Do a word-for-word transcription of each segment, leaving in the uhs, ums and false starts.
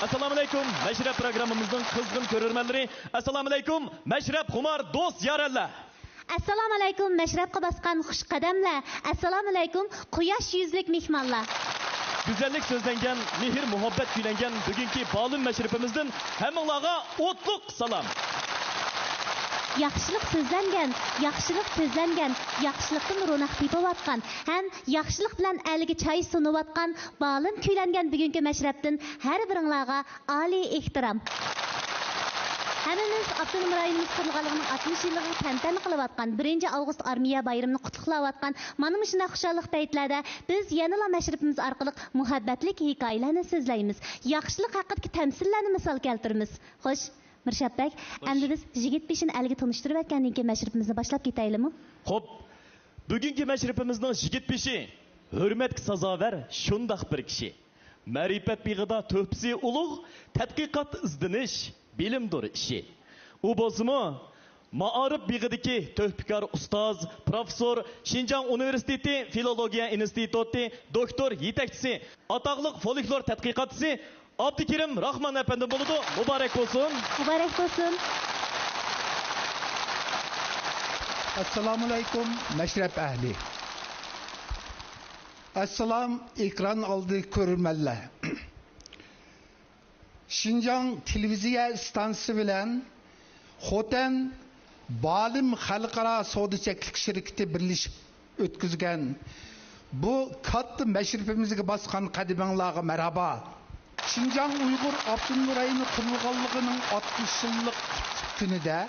ئەسسالامۇئەلەيكۇم، مەشرەپ پروگراممىمىزنىڭ قىزغىن كۆرۈرمەنلىرى. ئەسسالامۇئەلەيكۇم، مەشرەپ خۇمار دوست يارەنلەر. ئەسسالامۇئەلەيكۇم، مەشرەپقە باسقان خۇش قەدەملەر. ئەسسالامۇئەلەيكۇم، قۇياش يۈزلۈك مېھمانلار. گۈزەللىك سۆزلەنگەن، مېھىر-مۇھەببەت كۈيلەنگەن بۈگۈنكى بالىم مەشرىپىمىزدىن ھەممىڭلارغا ئوتلۇق سالام. ياخشىلىق سۆزلەنگەن، ياخشىلىق سۆزلەنگەن، ياخشىلىقتىن روناق تېپىۋاتقان ھەم ياخشىلىق بىلەن ئەلگە چاي سۇنۇۋاتقان بالىم كۈيلەنگەن بۈگۈنكى مەشرەپتىن ھەر بىرىڭلارغا ئالىي ئېھتىرام. ھەممىمىز ئاپتونوم رايونىمىز قۇرۇلغانلىقىنىڭ ئاتمىش يىللىقىغا تەنتەنە قىلىۋاتقان، بىرىنچى ئاۋغۇست ئارمىيە بايرىمىنى قۇتلۇقلاۋاتقان مانا مۇشۇنداق خۇشاللىق پەيتلەردە بىز يەنىلا مەشرىپىمىز ئارقىلىق مۇھەببەتلىك ھېكايىلەرنى سۆزلەيمىز، ياخشىلىق ھەققىدىكى تەمسىللەرنى مىسال كەلتۈرىمىز. خوش، مىرشات بەگ، خوش. ئەمدى بىز يىگىت بېشىنى ئەلگە تونۇشتۇرۇۋەتكەندىن كېيىن مەشرىپىمىزنى باشلاپ كېتەيلىمۇ؟ خوپ، بۈگۈنكى مەشرىپىمىزنىڭ يىگىت بېشى ھۆرمەتكە سازاۋەر شۇنداق بىر كىشى. مەرىپەت بېغىدا تۆھپىسى ئۇلۇغ، تەتقىقات، ئىزدىنىش، بىلىمدۇر ئىشى. ئۇ بولسىمۇ، مائارىپ بېغىدىكى تۆھپىكار ئۇستاز، پروفېسسور، شىنجاڭ ئۇنىۋېرسىتېتى فىلولوگىيە ئىنستىتۇتى دوكتور يېتەكچىسى، ئاتاقلىق فولكلور تەتقىقاتچىسى ئابدۇكېرىم راخمان ئەپەندىم بولىدۇ. مۇبارەك بولسۇن! مۇبارەك بولسۇن! ئەسسالامۇئەلەيكۇم، مەشرەپ ئەھلى! ئەسسالام، ئېكران ئالدىدىكى كۆرۈرمەنلەر! شىنجاڭ تېلېۋىزىيە ئىستانسىسى بىلەن خوتەن بالىم خەلقئارا سودا چەكلىك شىركىتى بىرلىشىپ ئۆتكۈزگەن بۇ كاتتا مەشرىپىمىزگە باسقان قەدىمىڭلارغا مەرھابا! شىنجاڭ ئۇيغۇر ئاپتونوم رايونى قۇرۇلغانلىقىنىڭ ئاتمىش يىللىق كۈنىدە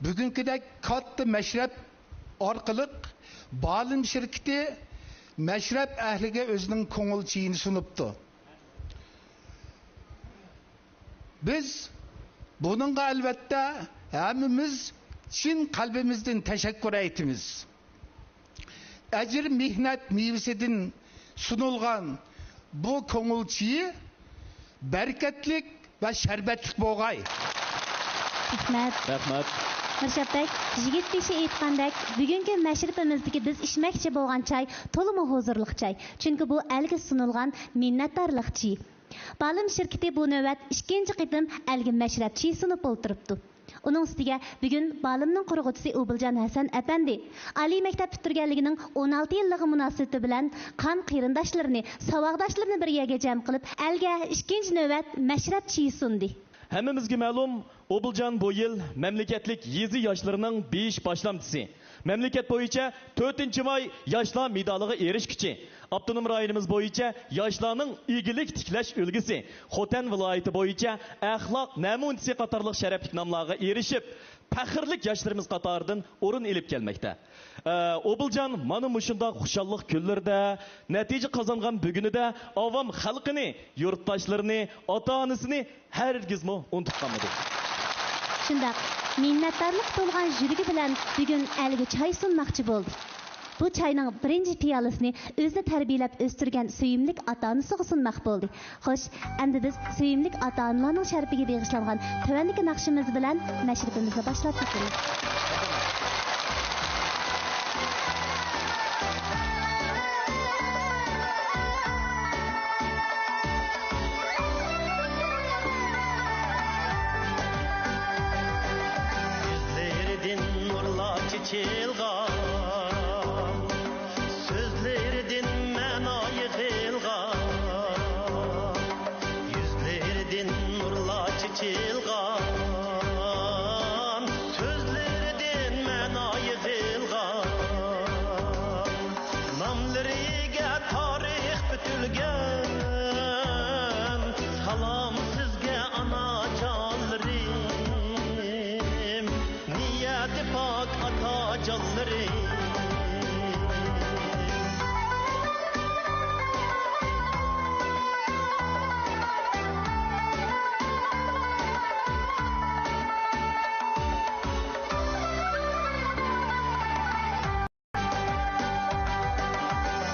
بۈگۈنكىدەك كاتتا مەشرەپ ئارقىلىق بالىم شىركىتى مەشرەپ ئەھلىگە ئۆزىنىڭ كۆڭۈل چېيىنى سۇنۇپتۇ. بىز بۇنىڭغا ئەلۋەتتە ھەممىمىز چىن قەلبىمىزدىن تەشەككۈر ئېيتىمىز. ئەجىر مېھنەت مېۋىسىدىن سۇنۇلغان بۇ كۆڭۈل چېيى بەرىكەتلىك ۋە شەربەتلىك بولغاي. رەھمەت. رەھمەت. مىرشات بەگ، يىگىت بېشى ئېيتقاندەك، بۈگۈنكى مەشرىپىمىزدىكى بىز ئىچمەكچى بولغان چاي تولىمۇ ھۇزۇرلۇق چاي. چۈنكى بۇ ئەلگە سۇنۇلغان مىننەتدارلىق چېيى. بالىم شىركىتى بۇ نۆۋەت ئىككىنچى قېتىم ئەلگە مەشرەپ چېيى سۇنۇپ ئولتۇرۇپتۇ. ئۇنىڭ ئۈستىگە بۈگۈن بالىمنىڭ قۇرغۇچىسى ئوبۇلجان ھەسەن ئەپەندى ئالىي مەكتەپ پۈتتۈرگەنلىكىنىڭ ئون ئالتە يىللىقى مۇناسىۋىتى بىلەن قان قېرىنداشلىرىنى، ساۋاقداشلىرىنى بىر يەرگە جەم قىلىپ، ئەلگە ئىككىنچى نۆۋەت مەشرەپ چېيى سۇندى. ھەممىمىزگە مەلۇم، ئوبۇلجان بۇ يىل مەملىكەتلىك يېزا ياشلىرىنىڭ بېيىش باشلامچىسى، مەملىكەت بويىچە تۆتىنچى ماي ياشلار مېدالىغا ئېرىشكۈچى، ئاپتونوم رايونىمىز بويىچە ياشلارنىڭ ئىگىلىك تىكلەش ئۈلگىسى، خوتەن ۋىلايىتى بويىچە ئەخلاق نەمۇنىسى قاتارلىق شەرەپلىك ناملارغا ئېرىشىپ، پەخىرلىك ياشلىرىمىز قاتارىدىن ئورۇن ئېلىپ كەلمەكتە. ئە، ئوبۇلجان مانا مۇشۇنداق خۇشاللىق كۈنلىرىدە، نەتىجە قازانغان بۈگۈنىدە ئاۋام خەلقىنى، يۇرتداشلىرىنى، ئاتا-ئانىسىنى ھەرگىزمۇ ئۇنتۇپ قالمىدى. شۇنداق، مىننەتدارلىق تولغان يۈرىكى بىلەن بۈگۈن ئەلگە چاي سۇنماقچى بولدى. بۇ چاينىڭ بىرىنچى پىيالىسىنى ئۆزىنى تەربىيەلەپ ئۆستۈرگەن سۆيۈملۈك ئاتا-ئانىسىغا سۇنماق بولدى. خوش، ئەمدى بىز سۆيۈملۈك ئاتا-ئانىلارنىڭ شەرىپىگە بېغىشلانغان تۆۋەندىكى ناخشىمىز بىلەن مەشرىپىمىزنى باشلاپ كېتىمىز. يۈزلىرىدىن نۇرلار چېچىلغان، سۆزلىرىدىن مەنا يىغىلغان، يۈزلىرىدىن نۇرلار چېچىلغان، سۆزلىرىدىن مەنا يىغىلغان، ناملىرىگە تارىخ پۈتۈلگەن. سالام سىزگە، ئانا جانلىرىم، نىيەتى پاك ئاتا جانلىرىم.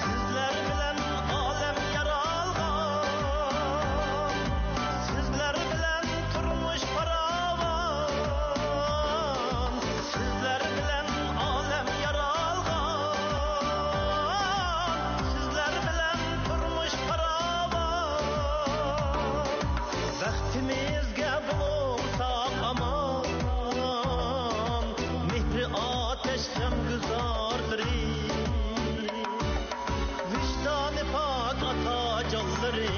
سىزلەر بىلەن ئالەم يارالغان، سىزلەر بىلەن تۇرمۇش پاراۋان، سىزلەر بىلەن ئالەم ئىككىمىزگە بولۇڭ ساق-ئامان، مېھرى ئاتەش غەمگۈزارلىرى، ۋىجدانى پاك ئاتا جانلىرى.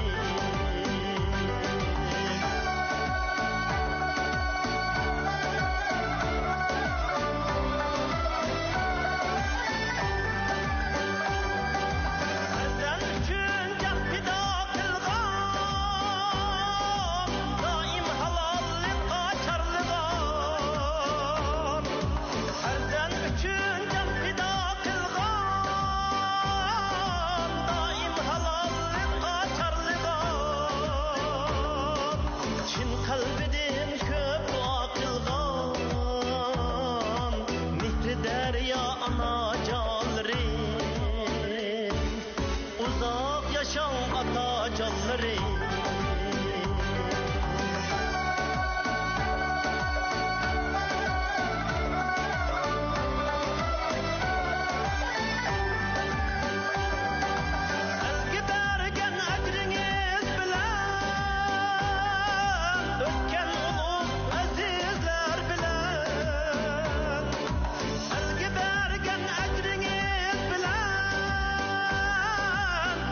پەرزەنت ئۈچۈن جان پىدا قىلغان، دائىم ھالاللىققا چارلىغان. پەرزەنت ئۈچۈن جان پىدا قىلغان، دائىم ھالاللىققا چارلىغان. چىن قەلبىدىن كۆپ دۇئا قىلغان، مېھرى دەريا ئانا جانلىرىم. ئۇزاق ياشاڭ ئاتا جانلىرىم. ئەلگە بەرگەن ئەجرىڭىز بىلەن، ئۆتكەن ئۇلۇغ ئەزىزلەر بىلەن، ئەلگە بەرگەن ئەجرىڭىز بىلەن،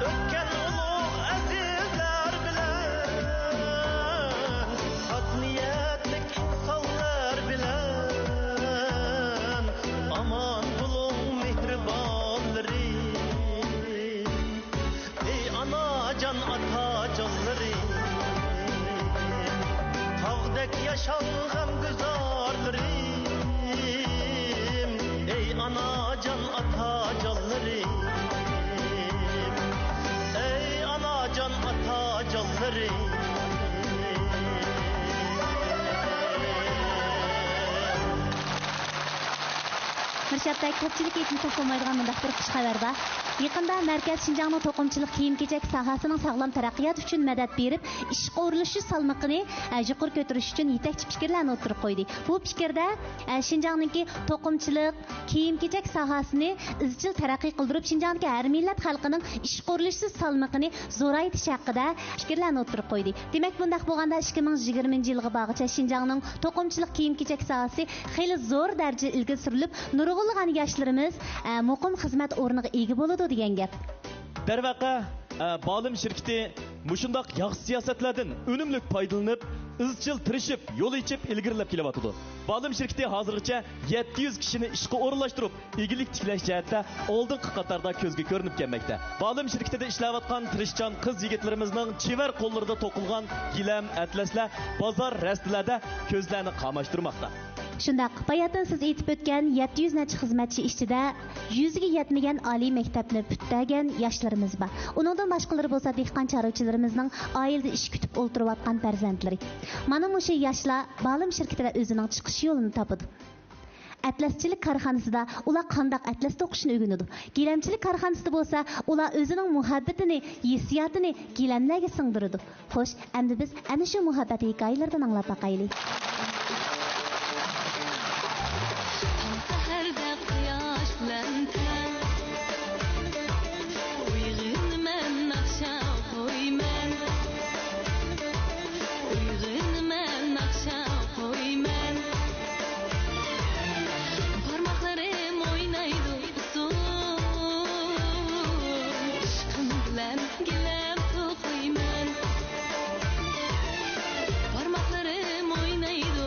ئۆتكەن ئۇلۇغ ئەزىزلەر بىلەن، پاك نىيەتلىك ئىنسانلار بىلەن، ئامان بولۇڭ مېھرىبانلىرىم. ئەي ئاناجان، ئاتا جانلىرىم، تاغدەك ياشاڭ غەمگۈزارلىرىم. ئەي ئاناجان، ئاتا جانلىرىم، ئەي ئاناجان، ئاتا جانلىرىم. مىرشابتەك كۆپچىلىك ھېچمۇ توختىمايدىغان مۇنداق بىر خۇش خەۋەر بار. يېقىندا مەركەز شىنجاڭنىڭ توقۇمىچىلىق كىيىم-كېچەك ساھەسىنىڭ ساغلام تەرەققىياتى ئۈچۈن مەدەت بېرىپ، ئىشقا ئورۇنلىشىش سالمىقىنى، ئە، يۇقىرى كۆتۈرۈش ئۈچۈن يېتەكچى پىكىرلەرنى ئوتتۇرىغا قويدى. بۇ پىكىردە، ئە، شىنجاڭنىڭكى توقۇمىچىلىق، كىيىم-كېچەك ساھەسىنى ئىزچىل تەرەققىي قىلدۇرۇپ، شىنجاڭدىكى ھەر مىللەت خەلقىنىڭ ئىشقا ئورۇنلىشىش سالمىقىنى زورايتىش ھەققىدە پىكىرلەرنى ئوتتۇرىغا قويدى. دېمەك، بۇنداق بولغاندا، ئىككى مىڭ يىگىرمىنچى يىلغا بارغۇچە شىنجاڭنىڭ توقۇمىچىلىق كىيىم-كېچەك ساھەسى خېلى زور دەرىجىدە ئىلگىرى سۈرۈلۈپ، نۇرغۇنلىغان ياشلىرىمىز، ئە، مۇقىم خىزمەت ئورنىغا ئىگە بولىدۇ دېگەن گەپ. دەرۋەقە، ئە، بالىم شىركىتى مۇشۇنداق ياخشى سىياسەتلەردىن ئۈنۈملۈك پايدىلىنىپ، ئىزچىل تىرىشىپ، يول ئېچىپ، ئىلگىرىلەپ كېلىۋاتىدۇ. بالىم شىركىتى ھازىرغىچە يەتتە يۈز كىشىنى ئىشقا ئورۇنلاشتۇرۇپ، ئىگىلىك تىكلەش جەھەتتە ئالدىنقى قاتاردا كۆزگە كۆرۈنۈپ كەلمەكتە. بالىم شىركىتىدە ئىشلەۋاتقان تىرىشچان قىز-يىگىتلىرىمىزنىڭ چېۋەر قوللىرىدا توقۇلغان گىلەم، ئەتلەسلەر بازار، رەستىلەردە كۆزلەرنى قاماشتۇرماقتا. شۇنداق، باياتىن سىز ئېيتىپ ئۆتكەن يەتتە يۈز نەچچە خىزمەتچى ئىچىدە يۈزگە يەتمىگەن ئالىي مەكتەپنى پۈتتۈرگەن ياشلىرىمىز بار. ئۇنىڭدىن باشقىلىرى بولسا دېھقان چارۋىچىلىرىمىزنىڭ ئائىلىدە ئىش كۈتۈپ ئولتۇرۇۋاتقان پەرزەنتلىرى. مانا مۇشۇ ياشلار بالىم شىركىتىدە ئۆزىنىڭ چىقىش يولىنى تاپىدۇ. ئەتلەسچىلىك كارخانىسىدا ئۇلار قانداق ئەتلەس توقۇشنى ئۆگىنىدۇ. گىلەمچىلىك كارخانىسىدا بولسا ئۇلار ئۆزىنىڭ مۇھەببىتىنى، ھېسسىياتىنى گىلەملەرگە سىڭدۈرىدۇ. خوش، ئەمدى بىز ئەنە شۇ مۇھەببەت ھېكايىلىرىدىن ئاڭلاپ باقايلى. تاڭ سەھەردە قۇياش بىلەن تەڭ، ئويغىنىمەن ناخشا ئوقۇيمەن. ئويغىنىمەن ناخشا ئوقۇيمەن. بارماقلىرىم ئوينايدۇ ئۇسسۇل. ئىشقىم بىلەن گىلەم توقۇيمەن. بارماقلىرىم ئوينايدۇ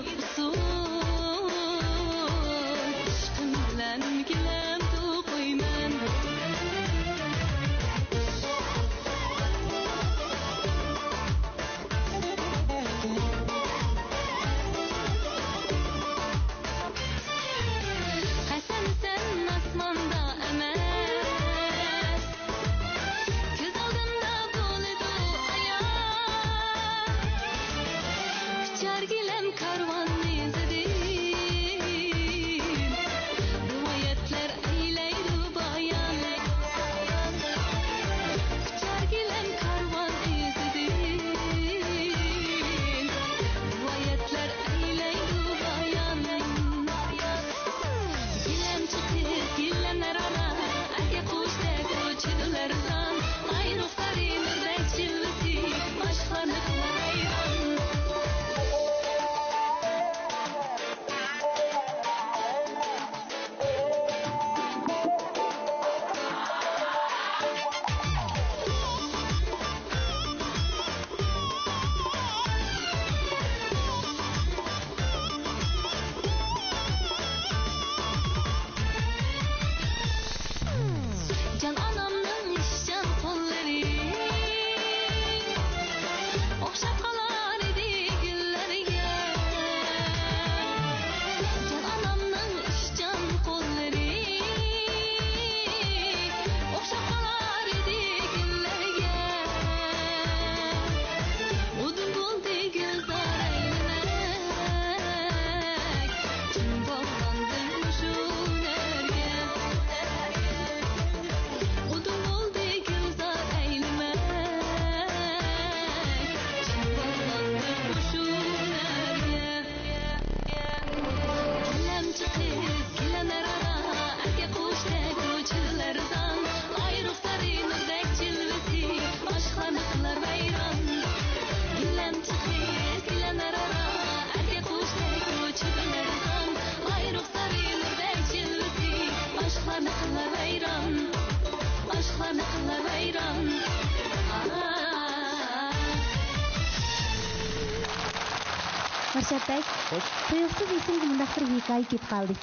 ئەرشەت بەگ، خوش. تۇيۇقسىز ئېسىمگە مۇنداق بىر ھېكايە كېلىپ قالدى.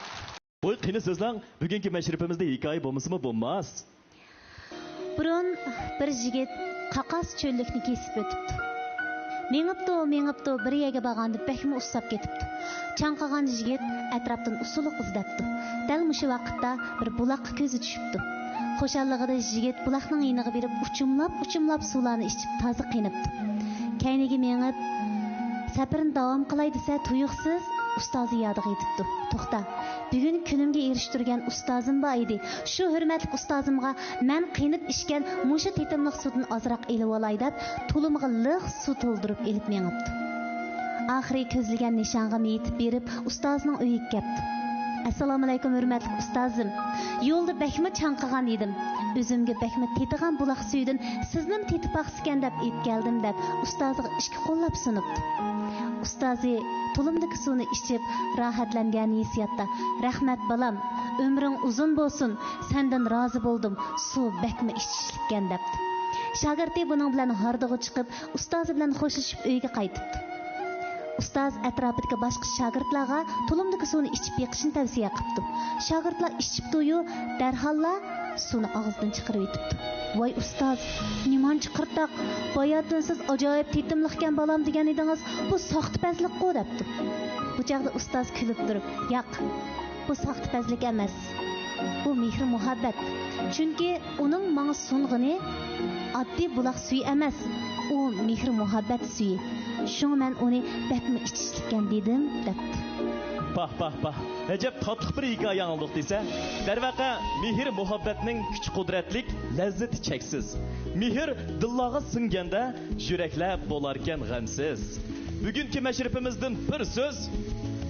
ۋوي، قېنى سۆزلەڭ، بۈگۈنكى مەشرىپىمىزدە ھېكايە بولمىسىمۇ بولماس. بۇرۇن بىر يىگىت قاقاس چۆللۈكنى كېسىپ ئۆتۈپتۇ. مېڭىپتۇ، مېڭىپتۇ، بىر يەرگە بارغاندا بەكمۇ ئۇسساپ كېتىپتۇ. چاڭقىغان يىگىت ئەتراپتىن ئۇسسۇلۇق ئىزدەپتۇ. دەل مۇشۇ ۋاقىتتا بىر بۇلاققا كۆزى چۈشۈپتۇ. خۇشاللىقىدا يىگىت بۇلاقنىڭ يېنىغا بېرىپ، ئۇچۇملاپ-ئۇچۇملاپ سۇلارنى ئىچىپ، تازا قېنىپتۇ. كەينىگە مېڭىپ، سەپىرىنى داۋام قىلاي دېسە، تۇيۇقسىز ئۇستازى يادىغا يېتىپتۇ. توختا، بۈگۈن كۈنۈمگە ئېرىشتۈرگەن ئۇستازىم بار ئىدى. شۇ ھۆرمەتلىك ئۇستازىمغا مەن قېنىپ ئىچكەن مۇشۇ تېتىملىق سۇدىن ئازراق ئېلىۋالاي دەپ، تۇلۇمىغا لىق سۇ تولدۇرۇپ ئېلىپ مېڭىپتۇ. ئاخىرى كۆزلىگەن نىشانغىمۇ يېتىپ بېرىپ، ئۇستازىنىڭ ئۆيىگە كەپتۇ. ئەسسالامۇئەلەيكۇم، ھۆرمەتلىك ئۇستازىم! يولدا بەكمۇ چاڭقىغان ئىدىم. ئۆزۈمگە بەكمۇ تېتىغان بۇلاق سۈيىدىن سىزنىمۇ تېتىپ باقسىكەن دەپ ئېلىپ كەلدىم، دەپ ئۇستازىغا ئىككى قوللاپ سۇنۇپتۇ. ئۇستازى تۇلۇمدىكى سۇنى ئىچىپ، راھەتلەنگەن ھېسسىياتتا، رەھمەت، بالام، ئۆمرۈڭ ئۇزۇن بولسۇن، سەندىن رازى بولدۇم، سۇ بەكمۇ ئىچىشلىككەن، دەپتۇ. شاگىرتى بۇنىڭ بىلەن ھاردۇقى چىقىپ، ئۇستازى بىلەن خوشلىشىپ ئۆيىگە قايتىپتۇ. ئۇستاز ئەتراپىدىكى باشقا شاگىرتلارغا تۇلۇمدىكى سۇنى ئىچىپ بېقىشنى تەۋسىيە قىپتۇ. شاگىرتلار ئىچىپتۇيۇ، دەرھاللا سۇنى ئاغزىدىن چىقىرىۋېتىپتۇ. ۋاي ئۇستاز، نېمانچە قىرتاق! باياتىن سىز ئاجايىپ تېتىملىقكەن بالام دېگەن ئىدىڭىز، بۇ ساختىپەزلىكقۇ، دەپتۇ. بۇ چاغدا ئۇستاز كۈلۈپ تۇرۇپ، ياق، بۇ ساختىپەزلىك ئەمەس. بۇ مېھرى مۇھەببەت. چۈنكى ئۇنىڭ ماڭا سۇنغىنى ئاددىي بۇلاق سۈيى ئەمەس، ئۇ مېھرى مۇھەببەت سۈيى. شۇڭا مەن ئۇنى بەكمۇ ئىچىشلىككەن دېدىم، دەپتۇ. پاھ، پاھ، پاھ. ئەجەب تاتلىق بىر ھېكايە ئاڭلىدۇق دېسە. دەرۋەقە، مېھىر مۇھەببەتنىڭ كۈچى قۇدرەتلىك، لەززىتى چەكسىز. مېھىر دىللارغا سىڭگەندە، يۈرەكلەر بولاركەن غەمسىز. بۈگۈنكى مەشرىپىمىزدىن بىر سۆز،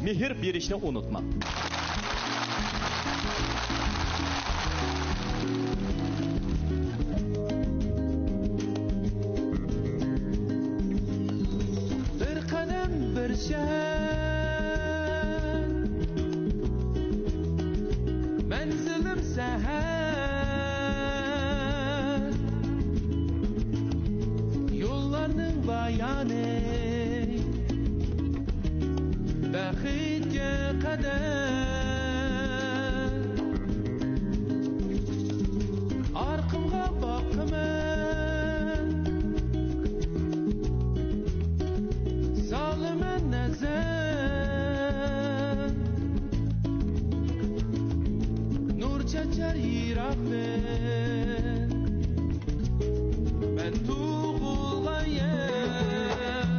مېھىر بېرىشنى ئۇنتۇماڭ. بىر قەدەم بىر شەھەر، مەنزىلىم سەھەر، يوللارنىڭ بايانى بەختكە قەدەم. ئارقامغا باقىمەن، سالىمەن نەزەر. نۇر چاچار يىراقتىن مەن تۇغۇلغان يەر.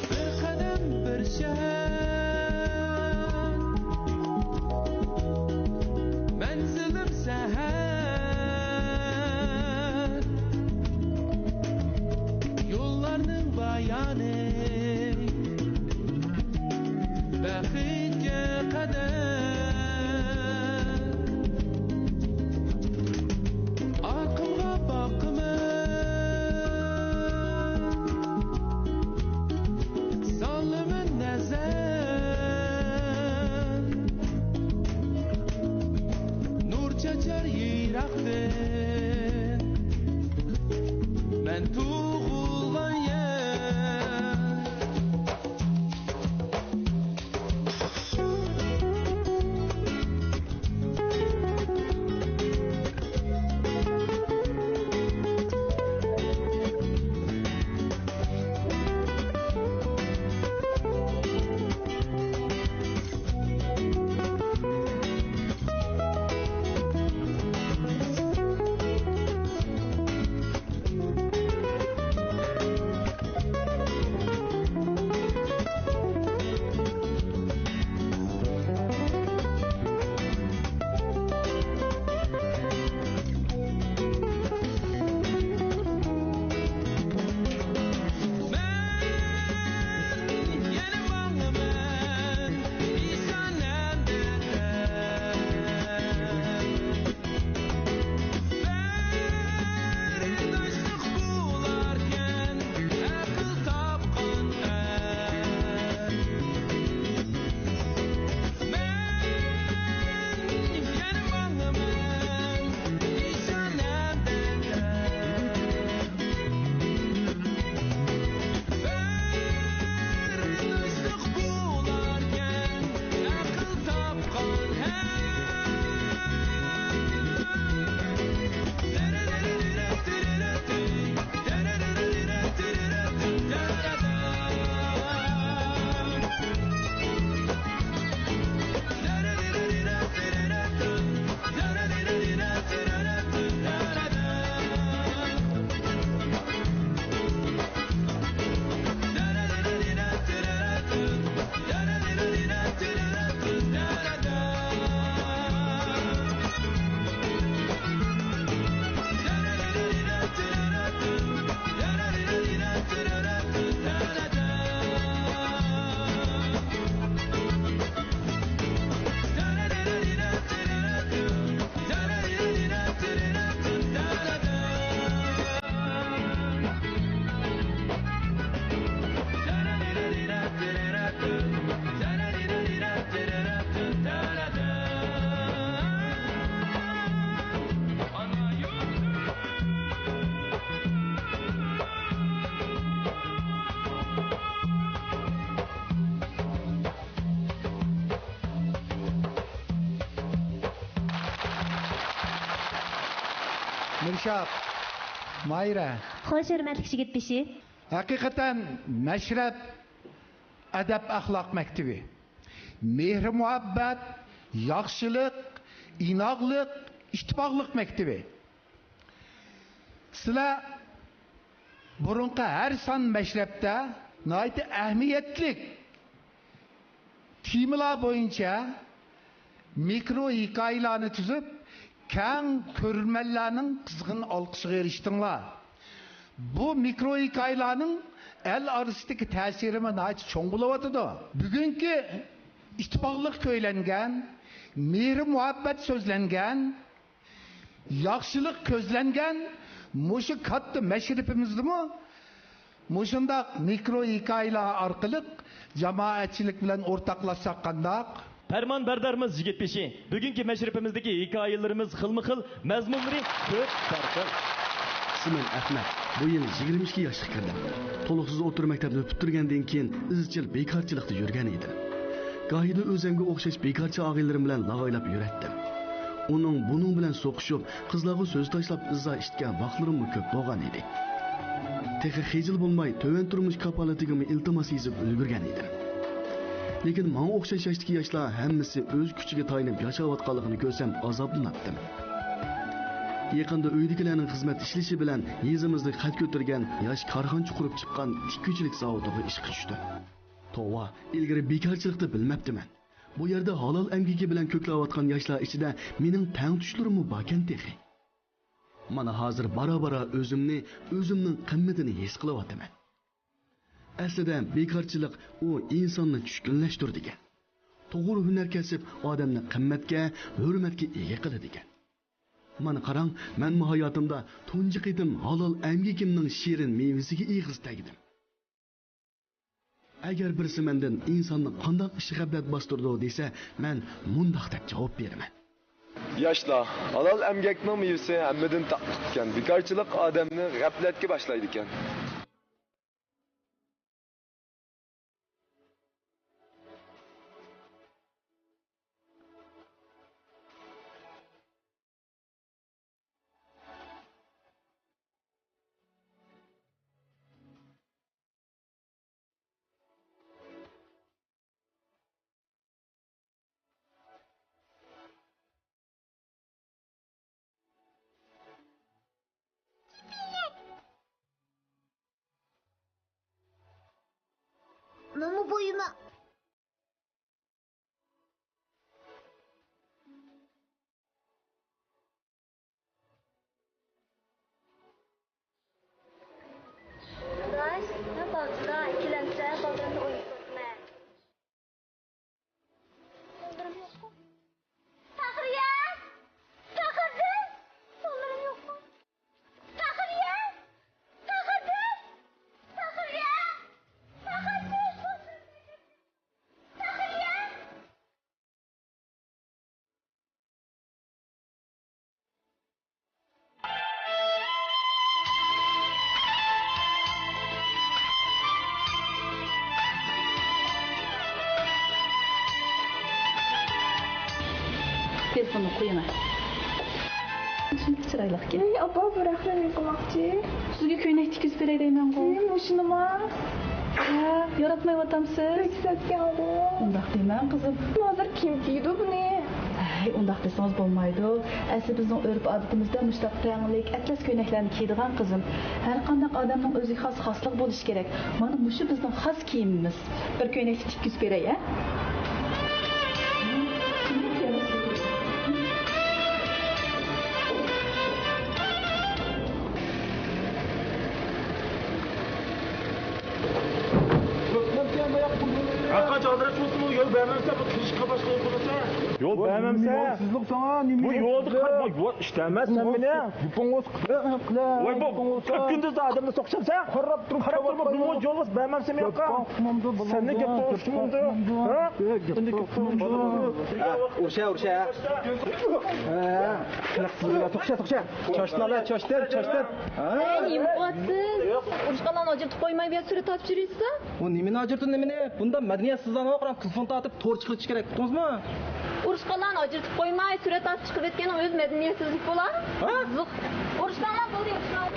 بىر قەدەم بىر شەھەر، مەنزىلىم سەھەر، يوللارنىڭ بايانى بەختكە قەدەم. ئارقامغا باقىمەن، سالىمەن نەزەر. نۇر چاچار يىراقتىن مەن تۇغۇلغان يەر. مىرشات، ماھىرە. خوش، ھۆرمەتلىك يىگىت بېشى. ھەقىقەتەن مەشرەپ ئەدەپ-ئەخلاق مەكتىپى. مېھرى-مۇھەببەت، ياخشىلىق، ئىناقلىق، ئىتتىپاقلىق مەكتىپى. سىلەر بۇرۇنقى ھەر سان مەشرەپتە ناھايىتى ئەھمىيەتلىك تېمىلار بويىچە مىكرو ھېكايىلەرنى تۈزۈپ، كەڭ كۆرۈرمەنلەرنىڭ قىزغىن ئالقىشىغا ئېرىشتىڭلار. بۇ مىكرو ھېكايىلەرنىڭ ئەل ئارىسىدىكى تەسىرىمۇ ناھايىتى چوڭ بولۇۋاتىدۇ. بۈگۈنكى ئىتتىپاقلىق كۈيلەنگەن، مېھرى-مۇھەببەت سۆزلەنگەن، ياخشىلىق كۆزلەنگەن مۇشۇ كاتتا مەشرىپىمىزدىمۇ مۇشۇنداق مىكرو ھېكايىلەر ئارقىلىق جامائەتچىلىك بىلەن ئورتاقلاشساق قانداق؟ پەرمانبەردارمىز يىگىت بېشى. بۈگۈنكى مەشرىپىمىزدىكى ھېكايىلىرىمىز خىلمۇخىل، مەزمۇنلىرى كۆپ، ھەر خىل. ئىسمىم ئەخمەت. بۇ يىل يىگىرمە ئىككى ياشقا كىردىم. تولۇقسىز ئوتتۇرا مەكتەپنى پۈتتۈرگەندىن كېيىن ئىزچىل بىكارچىلىقتا يۈرگەن ئىدىم. گاھىدا ئۆزۈمگە ئوخشاش بىكارچى ئاغىنىلىرىم بىلەن لاغايلاپ يۈرەتتىم. ئۇنىڭ بۇنىڭ بىلەن سوقۇشۇپ، قىزلارغا سۆز تاشلاپ ئىزا ئىشىتكەن ۋاقىتلىرىممۇ كۆپ بولغان ئىدى. تېخى خىجىل بولماي تۆۋەن تۇرمۇش كاپالىتىگىمۇ ئىلتىماس يېزىپ ئۈلگۈرگەن ئىدىم. لېكىن ماڭا ئوخشاش ياشتىكى ياشلار ھەممىسى ئۆز كۈچىگە تايىنىپ ياشاۋاتقانلىقىنى كۆرسەم ئازابلىناتتىم. يېقىندا ئۆيدىكىلەرنىڭ خىزمەت ئىشلىشى بىلەن يېزىمىزدا خەت كۆتۈرگەن ياش كارخانىچى قۇرۇپ چىققان تىككۈچىلىك زاۋۇتىغا ئىشقا چۈشتۈم. توۋا، ئىلگىرى بىكارچىلىقتا بىلمەپتىمەن. بۇ يەردە ھالال ئەمگىكى بىلەن كۆكلەۋاتقان ياشلار ئىچىدە مېنىڭ تەڭتۇشلىرىممۇ باركەن تېخى. مانا ھازىر بارا-بارا ئۆزۈمنى، ئۆزۈمنىڭ قىممىتىنى ھېس قىلىۋاتىمەن. ئەسلىدە بىكارچىلىق ئۇ ئىنساننى چۈشكۈنلەشتۈرىدىكەن. توغرا ھۈنەر كەسىپ ئادەمنى قىممەتكە، ھۆرمەتكە ئىگە قىلىدىكەن. مانا قاراڭ، مەنمۇ ھاياتىمدا تۇنجى قېتىم ھالال ئەمگىكىمنىڭ شېرىن مېۋىسىگە ئېغىز تەگدىم. ئەگەر بىرسى مەندىن ئىنساننى قانداق ئىش غەپلەت باستۇرىدۇ دېسە، مەن مۇنداق دەپ جاۋاب بېرىمەن. ياشلار، ھالال ئەمگەكنىڭ مېۋىسى ھەممىدىن تاتلىق ئىكەن. بىكارچىلىق ئادەمنى غەپلەتكە باشلايدىكەن. ماما بويىما. داداش، مەن باغچىدا ئىككىلەمچە بالدۇرۇمنى ئوينىتىۋاتىمەن. بالدۇرۇم يوققۇ. پەخرىيە! پەخرىدىن! بالدۇرۇم يوققۇ. پەخرىيە! پەخرىدىن! پەخرىيە! پەخرىدىن! پەخرىيە! تېلېفوننى قويۇڭ. شۇنچە چىرايلىقكەن. ئەي، ئاپا، بۇ رەخنە نېمە قىلماقچى؟ سىزگە كۆينەك تىككۈزۈپ بېرەي دەيمەنغۇ. ئەي، مۇشۇنىما؟ ھە، ياراتمايۋاتامسىز؟ بەك سەتكەنغۇ. ئۇنداق دېمەڭ، قىزىم. ھازىر كىم كىيىدۇ بۇنى؟ ھەي، ئۇنداق دېسىڭىز بولمايدۇ. ئەسلى بىزنىڭ ئۆرپ-ئادىتىمىزدە مۇشۇنداق رەڭلىك، ئەتلەس كۆينەكلەرنى كىيىدىغان، قىزىم. ھەر قانداق ئادەمنىڭ ئۆزىگە خاس خاسلىقى بولۇشى كېرەك. مانا مۇشۇ بىزنىڭ خاس كىيىمىمىز. بىر كۆينەكچە تىككۈزۈپ بېرەي، ھە؟ ھەرقانچە ئالدىراش بولسىمۇ، يول بەرمەمسەن، بۇ تىنچلىققا باشقا يول قىلمىسا. يول بەرمەمسەن. ئىمانسىزلىق ساڭا، نېمە بۇ يولدا قارىما، يول ئىشلەمەس سەن مېنى. گېپىڭ بولسا قىلە، ۋاي، بۇ گېپىڭ بولسا. كۈندۈزدە ئادەمنى سوقۇشامسەن؟ قاراپ تۇرۇپ، قاراپ تۇرۇپ، بۇ يول بەرمەمسەن مېنىڭكى. سەننى گەپ توغرىسىمۇ، ھە؟ ئەندى گەپ توغرىسىمۇ. ئۇرۇشە، ئۇرۇشە. توختا، توختا، توختا. چاشتىن، چاشتىن، چاشتىن. نېمە قىلىۋاتىسىز؟ ئۇرۇشقانلارنى ئاجرىتىپ قويماي بۇ يەردە سۈرەت تارتىپ يۈرىسىز-دە. ئۇ نېمىنى ئاجرىتىدۇ، نېمىنى؟ بۇندا مەدەنىيەت سىزلارنى قاراپ تېلېفون تارتىپ تور چىقىرىش كېرەك، ئۇقتىڭىزمۇ؟ ئۇرۇش بالىلارنى ئاجرىتىپ قويماي، سۈرەت تارتىپ چىقىۋەتكىنىڭ ئۆزى مەدەنىيەتسىزلىك بولا. ھە؟ زۇق. ئۇرۇشماڭلار، بولدى، ئۇرۇشماڭلار.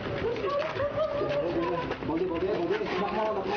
بولدى، بولدى، بولدى.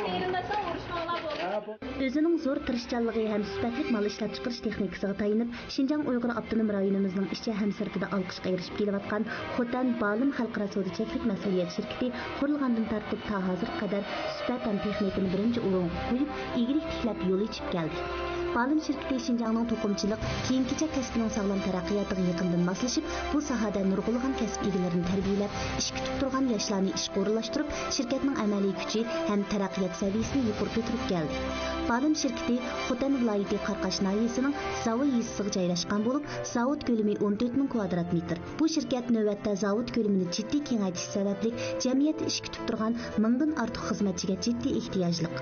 قېرىنداشلار، ئۇرۇشماڭلار، بولدى. ئۆزىنىڭ زور تىرىشچانلىقى ھەم سۈپەتلىك مال ئىشلەپچىقىرىش تېخنىكىسىغا تايىنىپ، شىنجاڭ ئۇيغۇر ئاپتونوم رايونىمىزنىڭ ئىچى ھەم سىرتىدا ئالقىشقا ئېرىشىپ كېلىۋاتقان خوتەن بالىم خەلقئارا سودا چەكلىك مەسئۇلىيەت شىركىتى قۇرۇلغاندىن تارتىپ تا ھازىرغا قەدەر سۈپەت ھەم تېخنىكىنى بىرىنچى ئورۇنغا قويۇپ، ئىگىلىك تىكلەپ يول ئېچىپ كەلدى. بالىم شىركىتى شىنجاڭنىڭ توقۇمىچىلىق، كىيىم-كېچەك كەسپىنىڭ ساغلام تەرەققىياتىغا يېقىندىن ماسلىشىپ، بۇ ساھەدە نۇرغۇنلىغان كەسىپ ئىگىلىرىنى تەربىيەلەپ، ئىش كۈتۈپ تۇرغان ياشلارنى ئىشقا ئورۇنلاشتۇرۇپ، شىركەتنىڭ ئەمەلىي كۈچى ھەم تەرەققىيات سەۋىيەسىنى يۇقىرى كۆتۈرۈپ كەلدى. بالىم شىركىتى خوتەن ۋىلايىتى قاراقاش ناھىيەسىنىڭ زاۋا يېزىسىغا جايلاشقان بولۇپ، زاۋۇت كۆلىمى ئون تۆت مىڭ كۋادرات مېتىر. بۇ شىركەت نۆۋەتتە زاۋۇت كۆلىمىنى جىددىي كېڭەيتىش سەۋەبلىك، جەمئىيەتتە ئىش كۈتۈپ تۇرغان مىڭدىن ئارتۇق خىزمەتچىگە جىددىي ئېھتىياجلىق.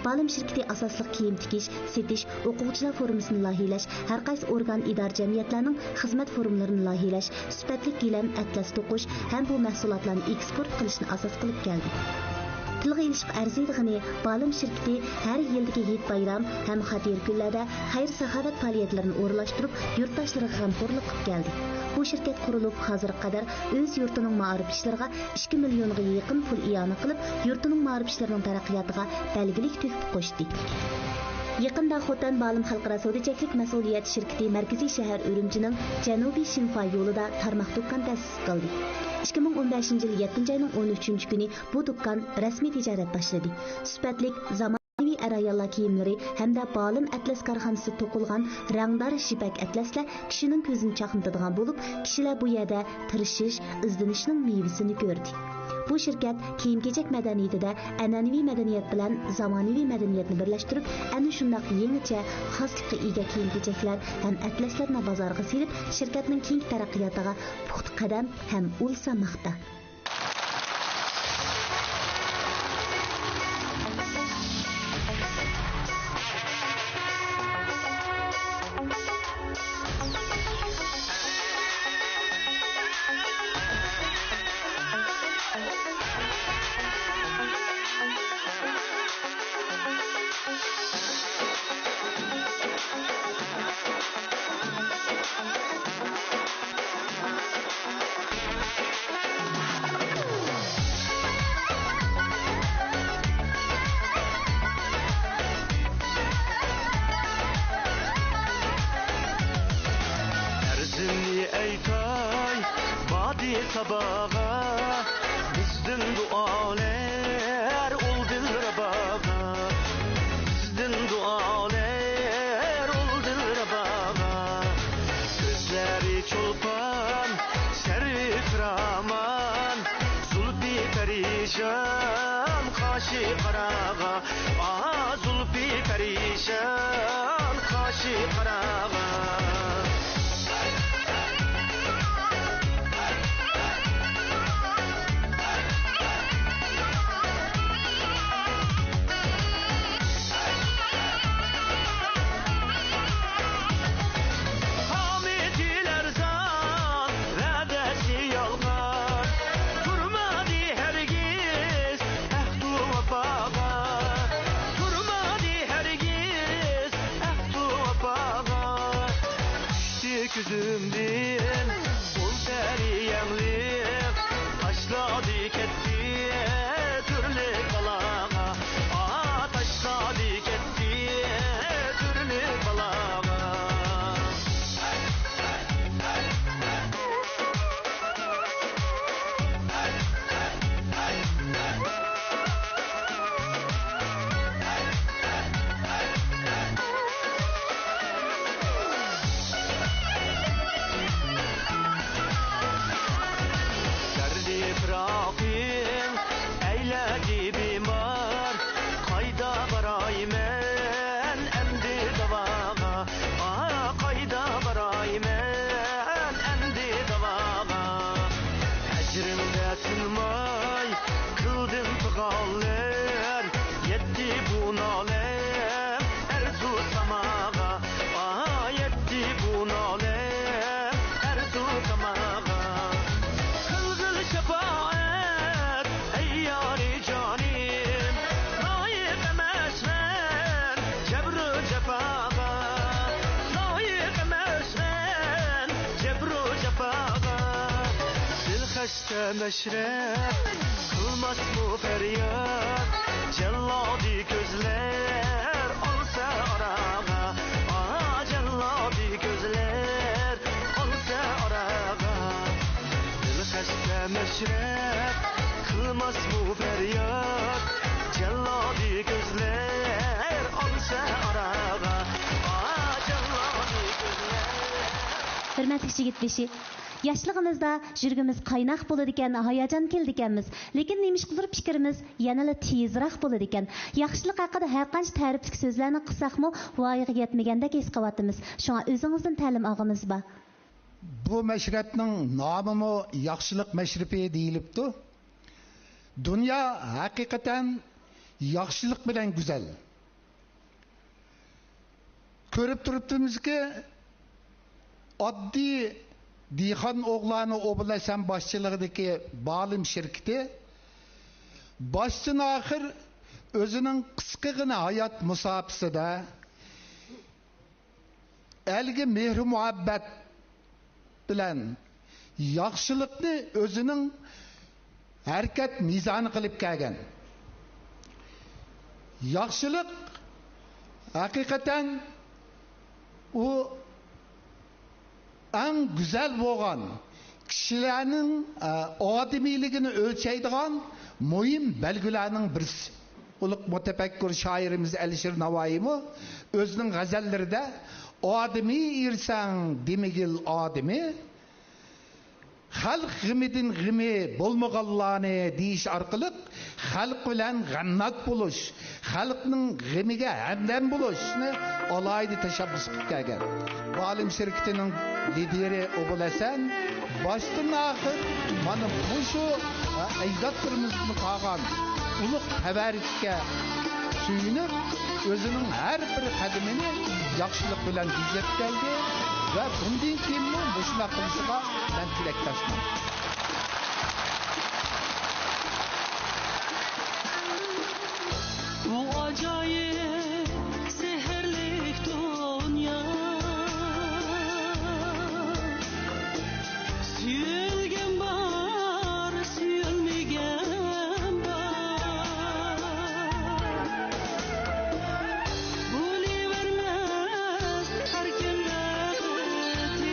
بالىم شىركىتى ئاساسلىق كىيىم تىكىش، سېتىش، ئوقۇغۇچىلار فورمىسىنى لايىھەلەش، ھەر قايسى ئورگان، ئىدارە، جەمئىيەتلەرنىڭ خىزمەت فورمىلىرىنى لايىھەلەش، سۈپەتلىك گىلەم، ئەتلەس توقۇش ھەم بۇ مەھسۇلاتلارنى ئېكسپورت قىلىشنى ئاساس قىلىپ كەلدى. تىلغا ئېلىشقا ئەرزىيدىغىنى، بالىم شىركىتى ھەر يىلدىكى ھېيت-بايرام ھەم خاتىرە كۈنلەردە خەير-ساخاۋەت پائالىيەتلىرىنى ئورۇنلاشتۇرۇپ، يۇرتداشلىرىغا غەمخورلۇق قىلىپ كەلدى. بۇ شىركەت قۇرۇلۇپ، ھازىرغا قەدەر ئۆز يۇرتىنىڭ مائارىپ ئىشلىرىغا ئىككى مىليونغا يېقىن پۇل ئىئانە قىلىپ، يۇرتىنىڭ مائارىپ ئىشلىرىنىڭ تەرەققىياتىغا بەلگىلىك تۆھپە قوشتى. يېقىندا خوتەن بالىم خەلقئارا سودا چەكلىك مەسئۇلىيەت شىركىتى مەركىزىي شەھەر ئۈرۈمچىنىڭ جەنۇبىي شىنخۇا يولىدا تارماق دۇكان تەسىس قىلدى. ئىككى مىڭ ئون بەشىنچى يىل يەتتىنچى ئاينىڭ ئون ئۈچىنچى كۈنى بۇ دۇكان رەسمىي تىجارەت باشلىدى. سۈپەتلىك، زامانىۋى ئەر-ئاياللار كىيىملىرى ھەمدە بالىم ئەتلەس كارخانىسىدا توقۇلغان رەڭدار يىپەك ئەتلەسلەر كىشىنىڭ كۆزىنى چاقنىتىدىغان بولۇپ، كىشىلەر بۇ يەردە تىرىشىش، ئىزدىنىشنىڭ مېۋىسىنى كۆردى. بۇ شىركەت كىيىم-كېچەك مەدەنىيىتىدە ئەنئەنىۋى مەدەنىيەت بىلەن زامانىۋى مەدەنىيەتنى بىرلەشتۈرۈپ، ئەنە شۇنداق يېڭىچە خاسلىققا ئىگە كىيىم-كېچەكلەر ھەم ئەتلەسلەرنى بازارغا سېلىپ، شىركەتنىڭ كېيىنكى تەرەققىياتىغا پۇختا قەدەم ھەم ئۇل سالماقتا. ئەرزىمنى ئېيتاي بادى ساباغا، بىزدىن دۇئالەر ئۇل دىلرەباغا، بىزدىن دۇئالەر ئۇل دىلرەباغا. كۆزلىرى چولپان، سەرۋى خىرامان، زۇلپى پەرىشان قاشى قاراغا، ئاھ، زۇلپى پەرىشان قاشى قاراغا. ئامىتى لەرزان، ۋەدەسى يالغان، تۇرمىدى ھەرگىز ئەھدۇ ۋاپاغا، تۇرمىدى ھەرگىز ئەھدۇ ۋاپاغا. مەشرەپ قىلماسمۇ پەرياد، جاللادى كۆزلەر ئالسا ئاراغا، ئا، جاللادى كۆزلەر ئالسا ئاراغا. دىل خەستە مەشرەپ قىلماسمۇ پەرياد، جاللادى كۆزلەر ئالسا ئاراغا، ئا، جاللادى كۆزلەر. ھۆرمەتلىك جىگىت بېشى، ياشلىقىمىزدا يۈرىكىمىز قايناق بولىدىكەن، ھاياجان كېلىدىكەنمىز. لېكىن نېمىشقىدۇر پىكرىمىز يەنىلا تېزراق بولىدىكەن. ياخشىلىق ھەققىدە ھەرقانچە تەرىپلىك سۆزلەرنى قىلساقمۇ، ۋايىغا يەتمىگەندەك ھېس قىلىۋاتىمىز. شۇڭا ئۆزىڭىزدىن تەلىم ئالغىنىمىز بار. بۇ مەشرەپنىڭ نامىمۇ ياخشىلىق مەشرىپى دېيىلىپتۇ. دۇنيا ھەقىقەتەن ياخشىلىق بىلەن گۈزەل. كۆرۈپ تۇرۇپتىمىزكى، ئاددىي دېھقان ئوغلانى ئوبۇل ھەسەن باشچىلىقىدىكى بالىم شىركىتى باشتىن ئاخىر ئۆزىنىڭ قىسقىغىنە ھايات مۇساپىسىدە ئەلگە مېھرى مۇھەببەت بىلەن ياخشىلىقنى ئۆزىنىڭ ھەرىكەت مىزانى قىلىپ كەلگەن. ياخشىلىق ھەقىقەتەن ئۇ ئەڭ گۈزەل بولغان، كىشىلەرنىڭ، ئە، ئادىمىيلىكىنى ئۆلچەيدىغان مۇھىم بەلگىلەرنىڭ بىرسى. ئۇلۇغ مۇتەپەككۇر شائىرىمىز ئەلىشىر ناۋايىمۇ ئۆزىنىڭ غەزەللىرىدە «ئادىمىي ئېرىسەڭ دېمىگىل ئادىمى، خەلق غېمىدىن غېمى بولمىغانلارنى» دېيىش ئارقىلىق خەلق بىلەن غەمناك بولۇش، خەلقنىڭ غېمىگە ھەمدەم بولۇشنى ئالاھىدە تەشەببۇس قىلىپ كەلگەن. بالىم شىركىتىنىڭ لىدىرى ئوبۇل ھەسەن باشتىن ئاخىر مانا مۇشۇ، ھە، ئەجدادلىرىمىزدىن قالغان ئۇلۇغ تەۋەررۈككە سۆيۈنۈپ، ئۆزىنىڭ ھەر بىر قەدىمىنى ياخشىلىق بىلەن بېزەپ كەلدى ۋە بۇندىن كېيىنمۇ مۇشۇنداق قىلىشىغا مەن تىلەكداشمەن. بۇ ئاجايىپ سېھىرلىك دۇنيا. سۆيۈلگەن بار، سۆيۈلمىگەن بار. بولۇۋەرمەس ھەر كىم بەختلىك.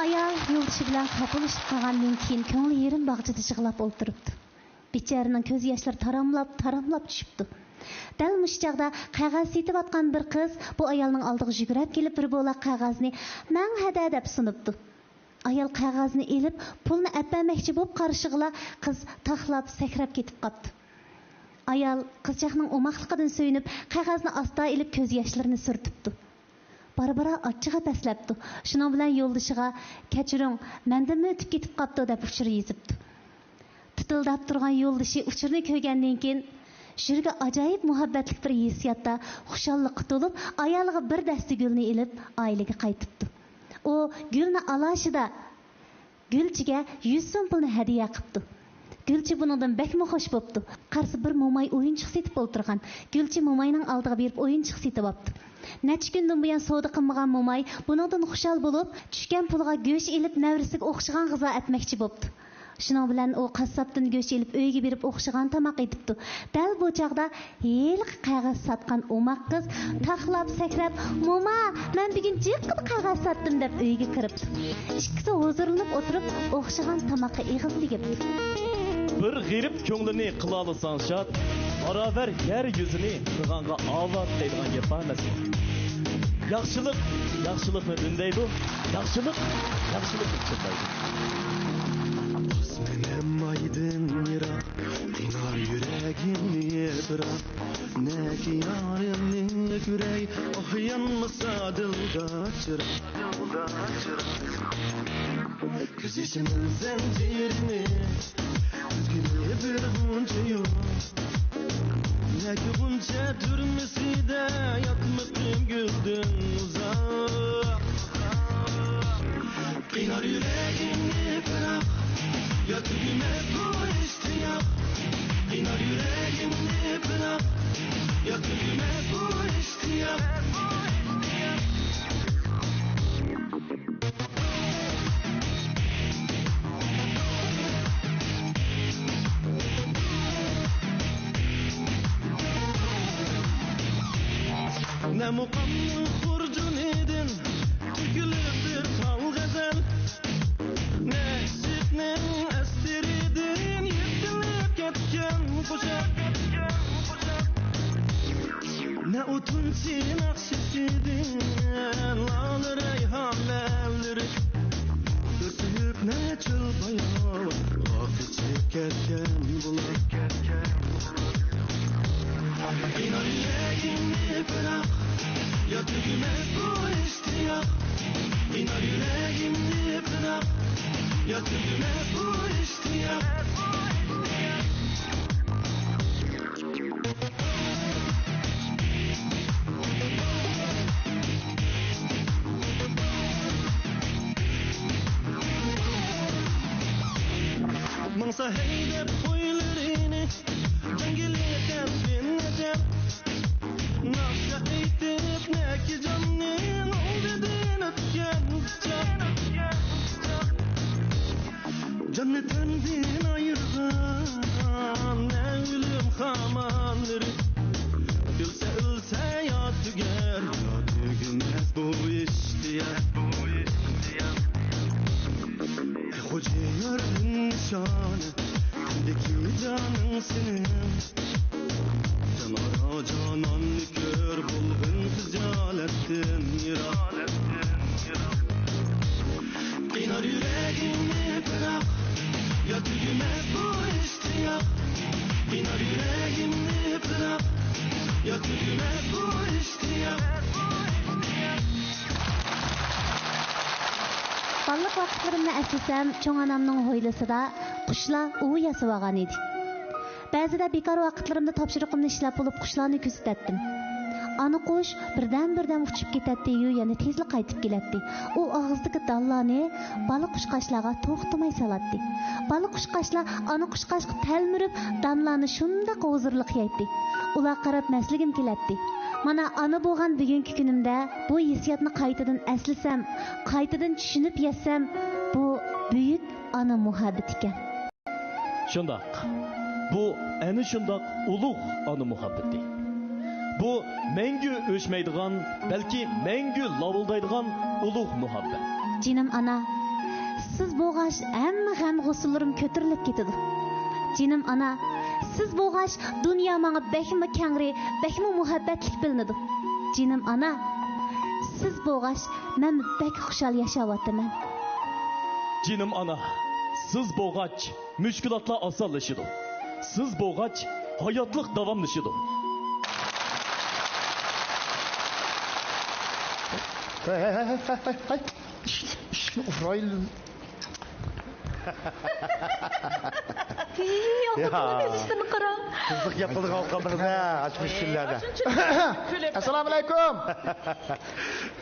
ئايال يولدىشى بىلەن خاپىلىشىپ قالغاندىن كېيىن، كۆڭلى يېرىم باغچىدا يىغلاپ ئولتۇرۇپتۇ. بىچارىنىڭ كۆز ياشلىرى تاراملاپ، تاراملاپ چۈشۈپتۇ. دەل مۇشۇ چاغدا قەغەز سېتىۋاتقان بىر قىز بۇ ئايالنىڭ ئالدىغا يۈگۈرۈپ كېلىپ، بىر بولاق قەغەزنى، «ماڭا ھەدە» دەپ سۇنۇپتۇ. ئايال قەغەزنى ئېلىپ، پۇلنى ئەپ بەرمەكچى بولۇپ قارىشىغىلا، قىز تاقلاپ، سەكرەپ كېتىپ قاپتۇ. ئايال قىزچاقنىڭ ئوماقلىقىدىن سۆيۈنۈپ، قەغەزنى ئاستا ئېلىپ، كۆز ياشلىرىنى سۈرتۈپتۇ. بارا-بارا ئاچچىقى پەسلەپتۇ. شۇنىڭ بىلەن يولدىشىغا، «كەچۈرۈڭ، مەندىنمۇ ئۆتۈپ كېتىپ قاپتۇ» دەپ ئۇچۇر يېزىپتۇ. پىتىلداپ تۇرغان يولدىشى ئۇچۇرنى كۆرگەندىن كېيىن، يۈرىكى ئاجايىپ مۇھەببەتلىك بىر ھېسسىياتتا خۇشاللىققا تولۇپ، ئايالىغا بىر دەستە گۈلنى ئېلىپ، ئائىلىگە قايتىپتۇ. ئۇ گۈلنى ئالاشىدا گۈلچىگە يۈز سوم پۇلنى ھەدىيە قىپتۇ. گۈلچى بۇنىڭدىن بەكمۇ خۇش بوپتۇ. قارىسا، بىر موماي ئويۇنچۇق سېتىپ ئولتۇرغان. گۈلچى موماينىڭ ئالدىغا بېرىپ ئويۇنچۇق سېتىۋاپتۇ. نەچچە كۈندىن بۇيان سودا قىلمىغان موماي بۇنىڭدىن خۇشال بولۇپ، چۈشكەن پۇلىغا گۆش ئېلىپ، نەۋرىسىگە ئوخشىغان غىزا ئەتمەكچى بوپتۇ. شۇنىڭ بىلەن ئۇ قاسساپتىن گۆش ئېلىپ، ئۆيىگە بېرىپ ئوخشىغان تاماق ئېتىپتۇ. دەل بۇ چاغدا ھېلىقى قەغەز ساتقان ئوماق قىز تاقلاپ، سەكرەپ، «موما، مەن بۈگۈن جىققىدە قەغەز ساتتىم» دەپ ئۆيگە كىرىپتۇ. ئىككىسى ھۇزۇرلىنىپ ئولتۇرۇپ، ئوخشىغان تاماققا ئېغىز تېگىپتۇ. بىر غېرىب كۆڭلىنى قىلالىساڭ شاد، باراۋەر يەر يۈزىنى قىلغانغا ئاۋات دەيدىغان گەپ بار ئەمەسمۇ؟ ياخشىلىق ياخشىلىقنى ئۈندەيدۇ، ياخشىلىق ياخشىلىقنى چىللايدۇ. ئاسمىنىم ئايدىن يىراق، قىينار يۈرەكىمنى بىراق. نەگە يارىمنى كۆرەي، ئوھ، يانمىسا دىلدا چىراغ. كۆز يېشىمنىڭ زەنجىرىنى، ئۈزگىلى بىر غۇنچە يوق. نەگە غۇنچە تۈرمىسىدە ياتمىقىم گۈلدىن ئۇزاق. قىينار يۈرەكىمنى پىراق، يا تۈگىمەس بۇ ئىشتىياق. قىينار يۈرەكىمنى پىراق، يا تۈگىمەس بۇ ئىشتىياق. نە مۇقامنىڭ خۇرجۇنىدىن تۆكۈلۈپ بىر تال غەزەل، نە ئىشقنىڭ ئەستىرىدىن يىرتىلىپ كەتكەن قوشاق. نە ئوتۇن چىناق شېشىدىن لالە رەيھان لەۋلىرى، بىر تۆكۈپ نە چۆل باياۋانغا قېچىپ كەتكەن بۇلار. قىينار يۈرەكىمنى پىراق، يا تۈگىمەس بۇ ئىشتىياق. قىينار يۈرەكىمنى پىراق، يا تۈگىمەس بۇ ئىشتىياق. ماڭسا ھەيدەپ قويلىرىنى، جاڭگىلى قەلبىنى ئەجەب. ناخشا ئېيتىپ نەكى جاننىڭ ئالدىدىن ئۆتكەن چاغ. جاننى تەندىن ئايرىغان نە ئۆلۈم خامانلىرى. ئۆلسە، ئۆلسە يا تۈگەر، يا تۈگىمەس بۇ ئىشتىياق. خوجا ياردىن نىشانە، كۈندىكى جانىڭ سېنىڭ. جان ئارا جاناننى كۆر، بولغىن خىجالەتتىن يىراق. قىينار يۈرەكىمنى پىراق، يا تۈگىمەس بۇ ئىشتىياق. قىينار يۈرەكىمنى پىراق، يا تۈگىمەس بۇ ئىشتىياق. بالىلىق ۋاقىتلىرىمنى ئەسلىسەم، چوڭ ئانامنىڭ ھويلىسىدا قۇشلار ئۇۋا ياسىۋالغان ئىدى. بەزىدە بىكار ۋاقىتلىرىمدا تاپشۇرۇقۇمنى ئىشلەپ بولۇپ، قۇشلارنى كۆزىتەتتىم. ئانا قۇش بىردەم-بىردەم ئۇچۇپ كېتەتتى-يۇ، يەنە تېزلا قايتىپ كېلەتتى. ئۇ ئاغزىدىكى دانلارنى بالا قۇشقاچلارغا توختىماي سالاتتى. بالا قۇشقاچلار ئانا قۇشقاچقا تەلمۈرۈپ، دانلارنى شۇنداق ھۇزۇرلۇق يەيتتى. ئۇلارغا قاراپ مەستلىگۈم كېلەتتى. مانا، ئانا بولغان بۈگۈنكى كۈنۈمدە بۇ ھېسسىياتنى قايتىدىن ئەسلىسەم، قايتىدىن چۈشىنىپ يەتسەم، بۇ بۈيۈك ئانا مۇھەببىتى ئىكەن. شۇنداق. بۇ ئەنە شۇنداق ئۇلۇغ ئانا مۇھەببىتى. بۇ مەڭگۈ ئۆچمەيدىغان، بەلكى مەڭگۈ لاۋۇلدايدىغان ئۇلۇغ مۇھەببەت. جېنىم ئانا، سىز بولغاچ، ھەممە غەم-غۇسسىلىرىم كۆتۈرۈلۈپ كېتىدۇ. جېنىم ئانا، سىز بولغاچ، دۇنيا ماڭا بەكمۇ كەڭرى، بەكمۇ مۇھەببەتلىك بىلىنىدۇ. جېنىم ئانا، سىز بولغاچ، مەن بەك خۇشال ياشاۋاتىمەن. جېنىم ئانا، سىز بولغاچ، مۈشكۈلاتلار ئاسانلىشىدۇ. سىز بولغاچ، ھاياتلىق داۋاملىشىدۇ. ھەي، ھەي، ھەي، ھەي، ھەي، ھەي. ئىش-، ئىشىكنى ئۇرايلى. ھېي، يا. ئاپامنىڭ كۆز ياشلىرىنى قاراڭ. قىزىق گەپ قىلىدىغان قالدىڭىز ھە، ئاشۇ مۇشۇ كۈنلەردە. ئەسسالامۇ ئەلەيكۇم.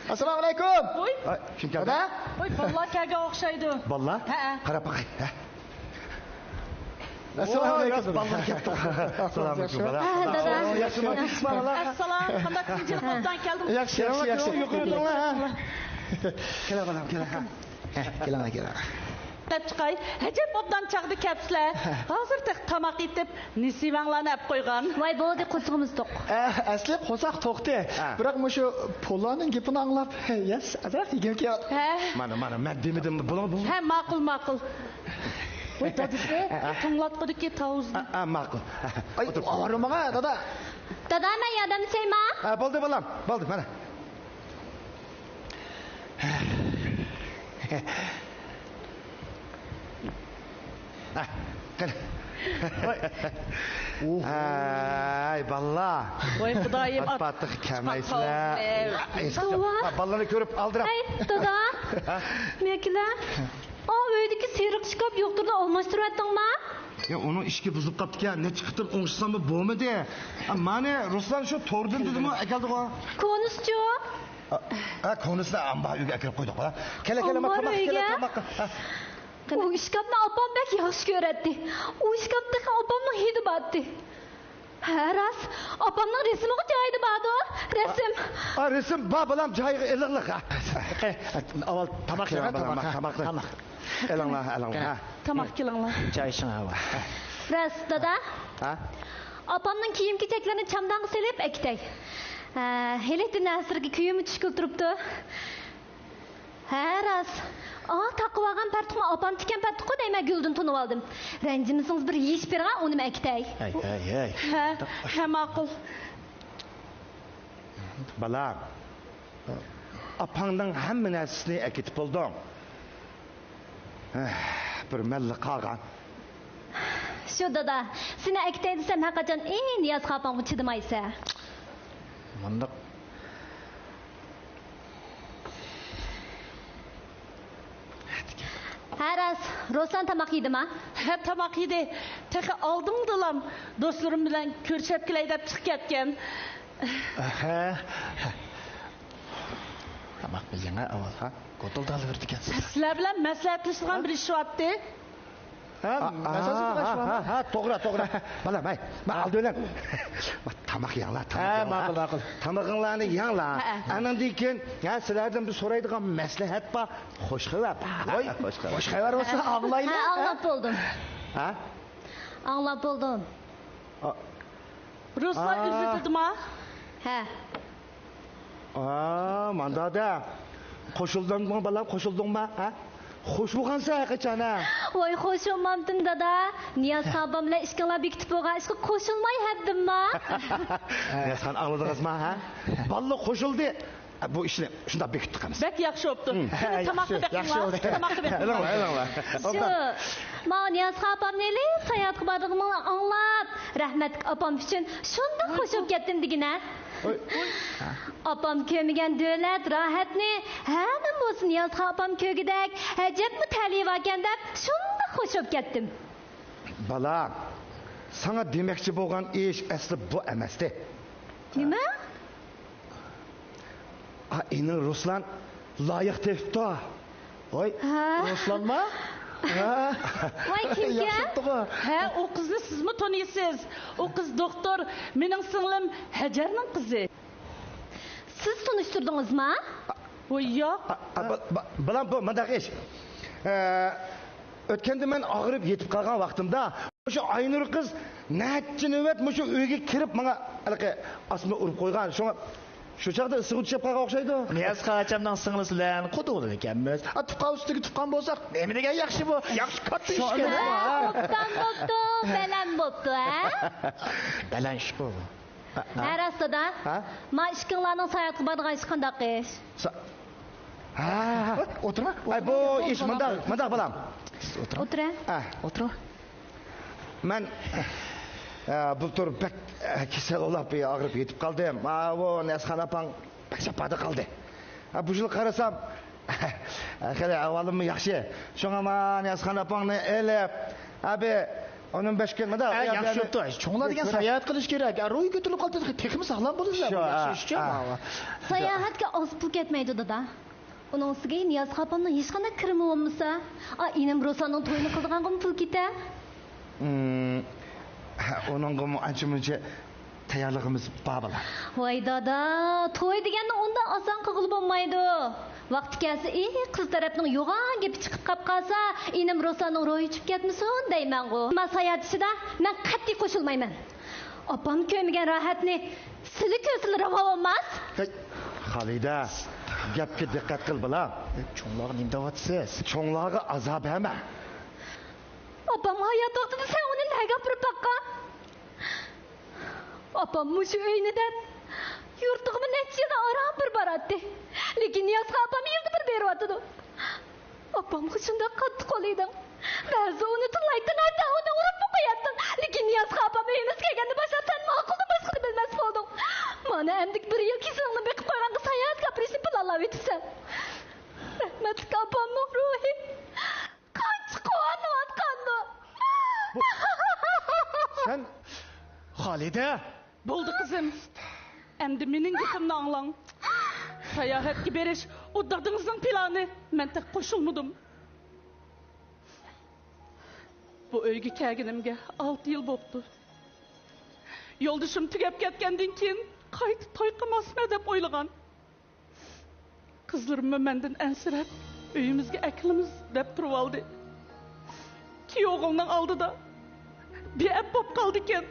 ئەسسالامۇ ئەلەيكۇم. ۋوي. ئاي، كىم كەلدى؟ دادا. ۋوي، بالىلار كەلگەن ئوخشايدۇ. بالىلار؟ ھەئە. قاراپ باقاي. ھە. ئەسسالامۇ ئەلەيكۇم. ۋوي، راست بالىلار كەپتۇ. ئەسسالامۇ ئەلەيكۇم، بالا. ھە، دادا. ياخشىمۇ؟ ياخشىمۇ؟ ئەسسالام، قانداق كېلىڭلار، ياخشى، ياخشى، ياخشى. كېلىڭلار، كېلىڭلار. ھە، كېلىڭلار، كېلىڭلار. دەپ چىقاي، ئەجەب ئوبدان چاغدا كەپسىلەر. ھازىر تېخى تاماق ئېتىپ، نېسىۋەڭلارنى ئەپ قويغان. ۋاي، بولدى، قورسىقىمىز توق. ئە، ئەسلى قورساق توقتى. ھە. بىراق مۇشۇ پولانىڭ گېپىنى ئاڭلاپ، يەس، ئازراق يېگۈم كېلىۋاتىدۇ. ھە. مانا، مانا، مەن دېمىدىممۇ، بۇلار بۇ. ھە، ماقۇل، ماقۇل. ۋاي، دادىسى، ھە، ھە. توڭلاتقۇدىكى تاۋۇزنى. ھە، ھە، ماقۇل. ئاي، ئولتۇر. ئاغرىماڭا، دادا. دادا، مەن ياردەملىشەيما؟ ھە، بولدى، بالام، بولدى، مانا. ھە، قېنى. ۋاي. ھەي، بالىلار. ۋاي، خۇدايىم، پات-پاتتىق كەلمەيسىلەر. توۋا. بالىلارنى كۆرۈپ ئالدىراپ. ھەي، دادا. ھە؟ مەكىلە. ئا، ئۆيدىكى سېرىق ئىشكاپ يوقتۇردا ئالماشتۇرۇۋەتتىڭما؟ يا، ئۇنىڭ ئىشىكى بۇزۇلۇپ قاپتىكەن، نەچچە قېتىم ئوڭشىساممۇ بولمىدى. ھە، مانا رۇسلان شۇ توردىن دېدىمۇ، ئەكەلدىغۇ. كونىسىچۇ؟ ھە، كونىسىنى ئامبار ئۆيگە ئەكىرىپ قويدۇق، بالا. كېلە، كېلە، ئامبار تاماق، كېلە، ئۆيگە؟ تاماققا. ھە. ئۇ ئىشكاپنى ئاپام بەك ياخشى كۆرەتتى. ئۇ ئىشكاپتا تېخى ئاپامنىڭ ھىدى بارتتى. ھە، راست. ئاپامنىڭ رەسىمىغۇ جايىدا باردۇ. رەسىم. ئا، رەسىم بار، بالام، جايىغا ئېلىڭلار. ئاۋۋال تاماق يەڭ، تاماق، تاماق. تاماق. ئېلىڭلار، ئېلىڭلار. تاماق كېلىڭلار. چاي ئىچىڭ، ئاۋۋال. راست، دادا. ھە؟ ئاپامنىڭ كىيىم-كېچەكلىرىنى چامدانغا سېلىپ ئەكېتەي. ھە، ھېلىتىن ئەسىرگە كۆيۈمى چۈشكىلى تۇرۇپتۇ. ھە، راست. ئا، تاقىۋالغان پەرتۇقمۇ ئاپامنىڭكى پەرتۇقى دەيمەن، گۈلدىن تونۇۋالدىم. رەنجىمىسىڭىز بىر يېيىش بېرىڭە، ئۇنىمۇ ئەكېتەي. ھەي، ھەي، ھەي. ھە، ھە، ماقۇل. بالام، ئاپاڭنىڭ ھەممە نەرسىسىنى ئەكېتىپ بولدۇڭ. ھە، بىر مەنلا قالغان. شۇ دادا، سېنى ئەكېتەي دېسەم، ھەرقاچان ئى نىياز خاپامغا چىدىمايسەن. مانداق. ھە، راست، رۇسلان تاماق يېدىما؟ ھە، تاماق يېدى. تېخى ئالدىڭدىلام دوستلىرىم بىلەن كۆرۈشۈپ كېلەي دەپ چىقىپ كەتكەن. ھە. تاماق بىلگەن ئاۋۋال، ھە؟ گوتۇلدا ئالىۋېرىدىكەنسىز. سىلەر بىلەن مەسلىھەتلىشىدىغان بىر ئىش بارتتى. ھە، ھە، ھە، توغرا، توغرا. بالام، ھەي، ما ئالدى بىلەن تاماق يەڭلار، تاماق ھە، يەڭلار. ماقۇل، ماقۇل. تامىقىڭلارنى يەڭلار. ھە، ھە. ئانىڭدىن كېيىن، ھە، سىلەردىن بىر سورايدىغان مەسلىھەت بار. خوش خەۋەر بار. ۋاي، خوش خەۋەر. خوش خەۋەر بولسا ئاڭلايلى. ھە، ئاڭلاپ بولدۇم. ھە؟ ئاڭلاپ بولدۇم. ئا. رۇسلان ئا. ئۆزى دېدىما؟ ھە. ئا، ماندادا. قوشۇلدۇڭمۇ، بالام، قوشۇلدۇڭما؟ ھە؟ خوش بولغانسەن ھەرقاچان، ھە؟ ۋاي، خوش بولمامتىم، دادا. نىياز خاپام بىلەن ئىككىڭلار بېكىتىپ بولغان ئىشقا قوشۇلماي ھەددىمما؟ نىياز خان، ئاڭلىدىڭىزما، ھە؟ بالىلار قوشۇلدى. بۇ ئىشنى شۇنداق بېكىتتۇق ئەمىسە. بەك ياخشى بوپتۇ. ھە، تاماققا ياخشى، بېقىڭلار. ياخشى بولدى. تاماققا بېقىڭلار. ئېلىڭلار، ئېلىڭلار. شۇ، ماۋۇ نىياز خاپامنى ئېلىپ ساياھەتكە بارىدىغىنىمنى ئاڭلاپ، رەھمەتلىك ئاپام ئۈچۈن شۇنداق خوش بولۇپ كەتتىم دېگىنە. ۋوي، ۋوي. ئاپام كۆرمىگەن دۆلەت، راھەتنى ھەدىم بولسا نىياز خاپام كۆرگۈدەك، ئەجەبمۇ تەلىيى باركەن دەپ شۇنداق خوش بولۇپ كەتتىم. بالام، ساڭا دېمەكچى بولغان ئىش ئەسلى بۇ ئەمەستى. نېمە؟ ئا، ئىنىڭ رۇسلان لايىق تېپىپتۇ. ۋوي، ھە؟ رۇسلانما؟ ھە؟ ۋاي، كىمكەن؟ ياخشى بوپتۇغۇ. ھە، ئۇ قىزنى سىزمۇ تونۇيسىز. ئۇ قىز دوختۇر، مېنىڭ سىڭلىم ھەجەرنىڭ قىزى. سىز تونۇشتۇردىڭىزما؟ ۋوي، ياق. ئا، ئا، با-، با-، بالام، بۇ مۇنداق ئىش. ئە، ئۆتكەندە مەن ئاغرىپ يېتىپ قالغان ۋاقتىمدا، مۇشۇ ئاينۇر قىز نەچچە نۆۋەت مۇشۇ ئۆيگە كىرىپ، ماڭا ھېلىقى ئاسما ئۇرۇپ قويغان. شۇڭا شۇ چاغدا ئىسسىغا چۈشۈپ قالغان ئوخشايدۇ. نىياز خاچامنىڭ سىڭلىسى بىلەن قۇدۇقلىنىدىكەنمىز. ئا، تۇغقان ئۈستىگە تۇغقان بولساق، نېمە دېگەن ياخشى بۇ. ياخشى كاتتا ئىشكەن. ھە، ئوبدان بوپتۇ، بەلەن بوپتۇ، ھە؟ بەلەن ئىشقۇ. ھە، راست دادا. ھە؟ ما ئىككىڭلارنىڭ ساياھەتكە بارىدىغان ئىشى قانداق ئىش؟ سا-، ھە، ھە، ھە. ئولتۇرما. ئاي، بۇ ئىش مۇنداق، مۇنداق، بالام. ئولتۇرۇڭ. ئولتۇرە. ھە. ئولتۇرۇڭ. مەن، ئە، بۇلتۇر بەك، ئە، كېسەل بولاپ، ئاغرىپ يېتىپ قالدىم. ماۋۇ نىيازخان ئاپاڭ بەك جاپادا قالدى. ھە، بۇ يىل قارىسام، خېلى ئەھۋالىممۇ ياخشى. شۇڭا مانا نىيازخان ئاپاڭنى ئېلىپ، ھە، بىر ئون بەش كۈن مۇنداق. ھە، ياخشى بوپتۇ. چوڭلار دېگەن ساياھەت قىلىش كېرەك. ھە، روھى كۆتۈرۈلۈپ قالسا تېخىمۇ ساغلام بولىسىلەر. شۇ، بۇ ياخشى ھە، ئىشچۇ. ھە. ساياھەتكە ئاز پۇل كەتمەيدۇ، دادا. ئۇنىڭ ئۈستىگە نىياز خاپامنىڭ ھېچقانداق كىرىمى بولمىسا، ئا، ئىنىم رۇسلاننىڭ تويىنى قىلىدىغانغىمۇ پۇل كېتە. ئۇنىڭغىمۇ ئانچە-مۇنچە تەييارلىقىمىز بار، بالام. ۋاي دادا، توي دېگەننى ئۇنداق ئاسان قىلغىلى بولمايدۇ. ۋاقتى كەلسە، ئى، قىز تەرەپنىڭ يوغان گېپى چىقىپ قاپ قالسا، ئىنىم رۇسلاننىڭ روھى چۈشۈپ كەتمىسۇن دەيمەنغۇ. ما ساياھەت ئىچىدە مەن قەتئىي قوشۇلمايمەن. ئاپام كۆرمىگەن راھەتنى سىلى كۆرسىلە راۋا بولماس. ھەي، خالىدە، گەپكە دىققەت قىل، بالام. چوڭلارغا نېمە دەۋاتىسىز؟ چوڭلارغا ئازار بەرمە. ئاپام ھايات ۋاقتىدا سەن ئۇنى نەگە ئاپىرىپ باققان؟ ئاپام مۇشۇ ئۆينى دەپ، يۇرتىغىمۇ نەچچە يىلدا ئاران بىر باراتتى. لېكىن نىيازخان ئاپام يىلدا بىر بېرىۋاتىدۇ. ئاپامغا شۇنداق قاتتىق قول يېدىڭ. بەزىدە ئۇنى تىللايتتىڭ، ھەتتا ئۇنى ئۇرۇپمۇ قوياتتىڭ. لېكىن نىيازخان ئاپام ئۆيىمىزگە كەلگەندىن باشلاپ سەن ماقۇلدىن باشقىنى بىلمەس بولدۇڭ. مانا ئەمدىكى بىر يىل كېسىلىڭنى بېقىپ قويغانغا ساياھەتكە ئاپىرىشنى پىلانلاۋېتىپسەن. رەھمەتلىك ئاپامنىڭ روھى قانچە قۇۋۋەتلىنىۋاتقاندۇ. بۇ، سەن، خالىدە! بولدى، قىزىم. ئەمدى مېنىڭ گېپىمنى ئاڭلاڭ. ساياھەتكە بېرىش، ئۇ دادىڭىزنىڭ پىلانى. مەن تېخى قوشۇلمىدىم. بۇ ئۆيگە كەلگىنىمگە ئالتە يىل بوپتۇ. يولدىشىم تۈگەپ كەتكەندىن كېيىن قايتا توي قىلماسمەن دەپ ئويلىغان. قىزلىرىممۇ مەندىن ئەنسىرەپ، ئۆيىمىزگە ئەكىلىمىز دەپ تۇرۇۋالدى. كىيوغۇلنىڭ ئالدىدا بىئەپ بولۇپ قالدىكەن.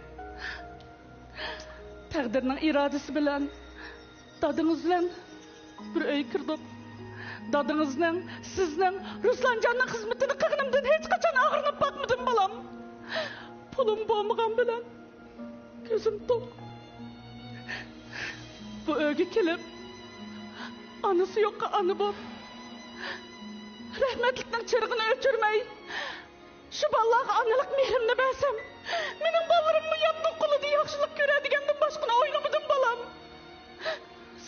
تەقدىرنىڭ ئىرادىسى بىلەن دادىڭىز بىلەن بىر ئۆيگە كىردۇق. دادىڭىزنىڭ، سىزنىڭ، رۇسلانجاننىڭ خىزمىتىنى قىلغىنىمدىن ھېچقاچان ئاغرىنىپ باقمىدىم، بالام. پۇلۇم بولمىغان بىلەن كۆزۈم توق. بۇ ئۆيگە كېلىپ، ئانىسى يوققا ئانا بوپ، رەھمەتلىكنىڭ چىرىغىنى ئۆچۈرمەي، شۇ بالىلارغا ئانىلىق مېھرىمنى بەرسەم، مېنىڭ بالىلىرىممۇ ياتنىڭ قولىدا ياخشىلىق كۆرەر دېگەندىن باشقىنى ئويلىمىدىم، بالام.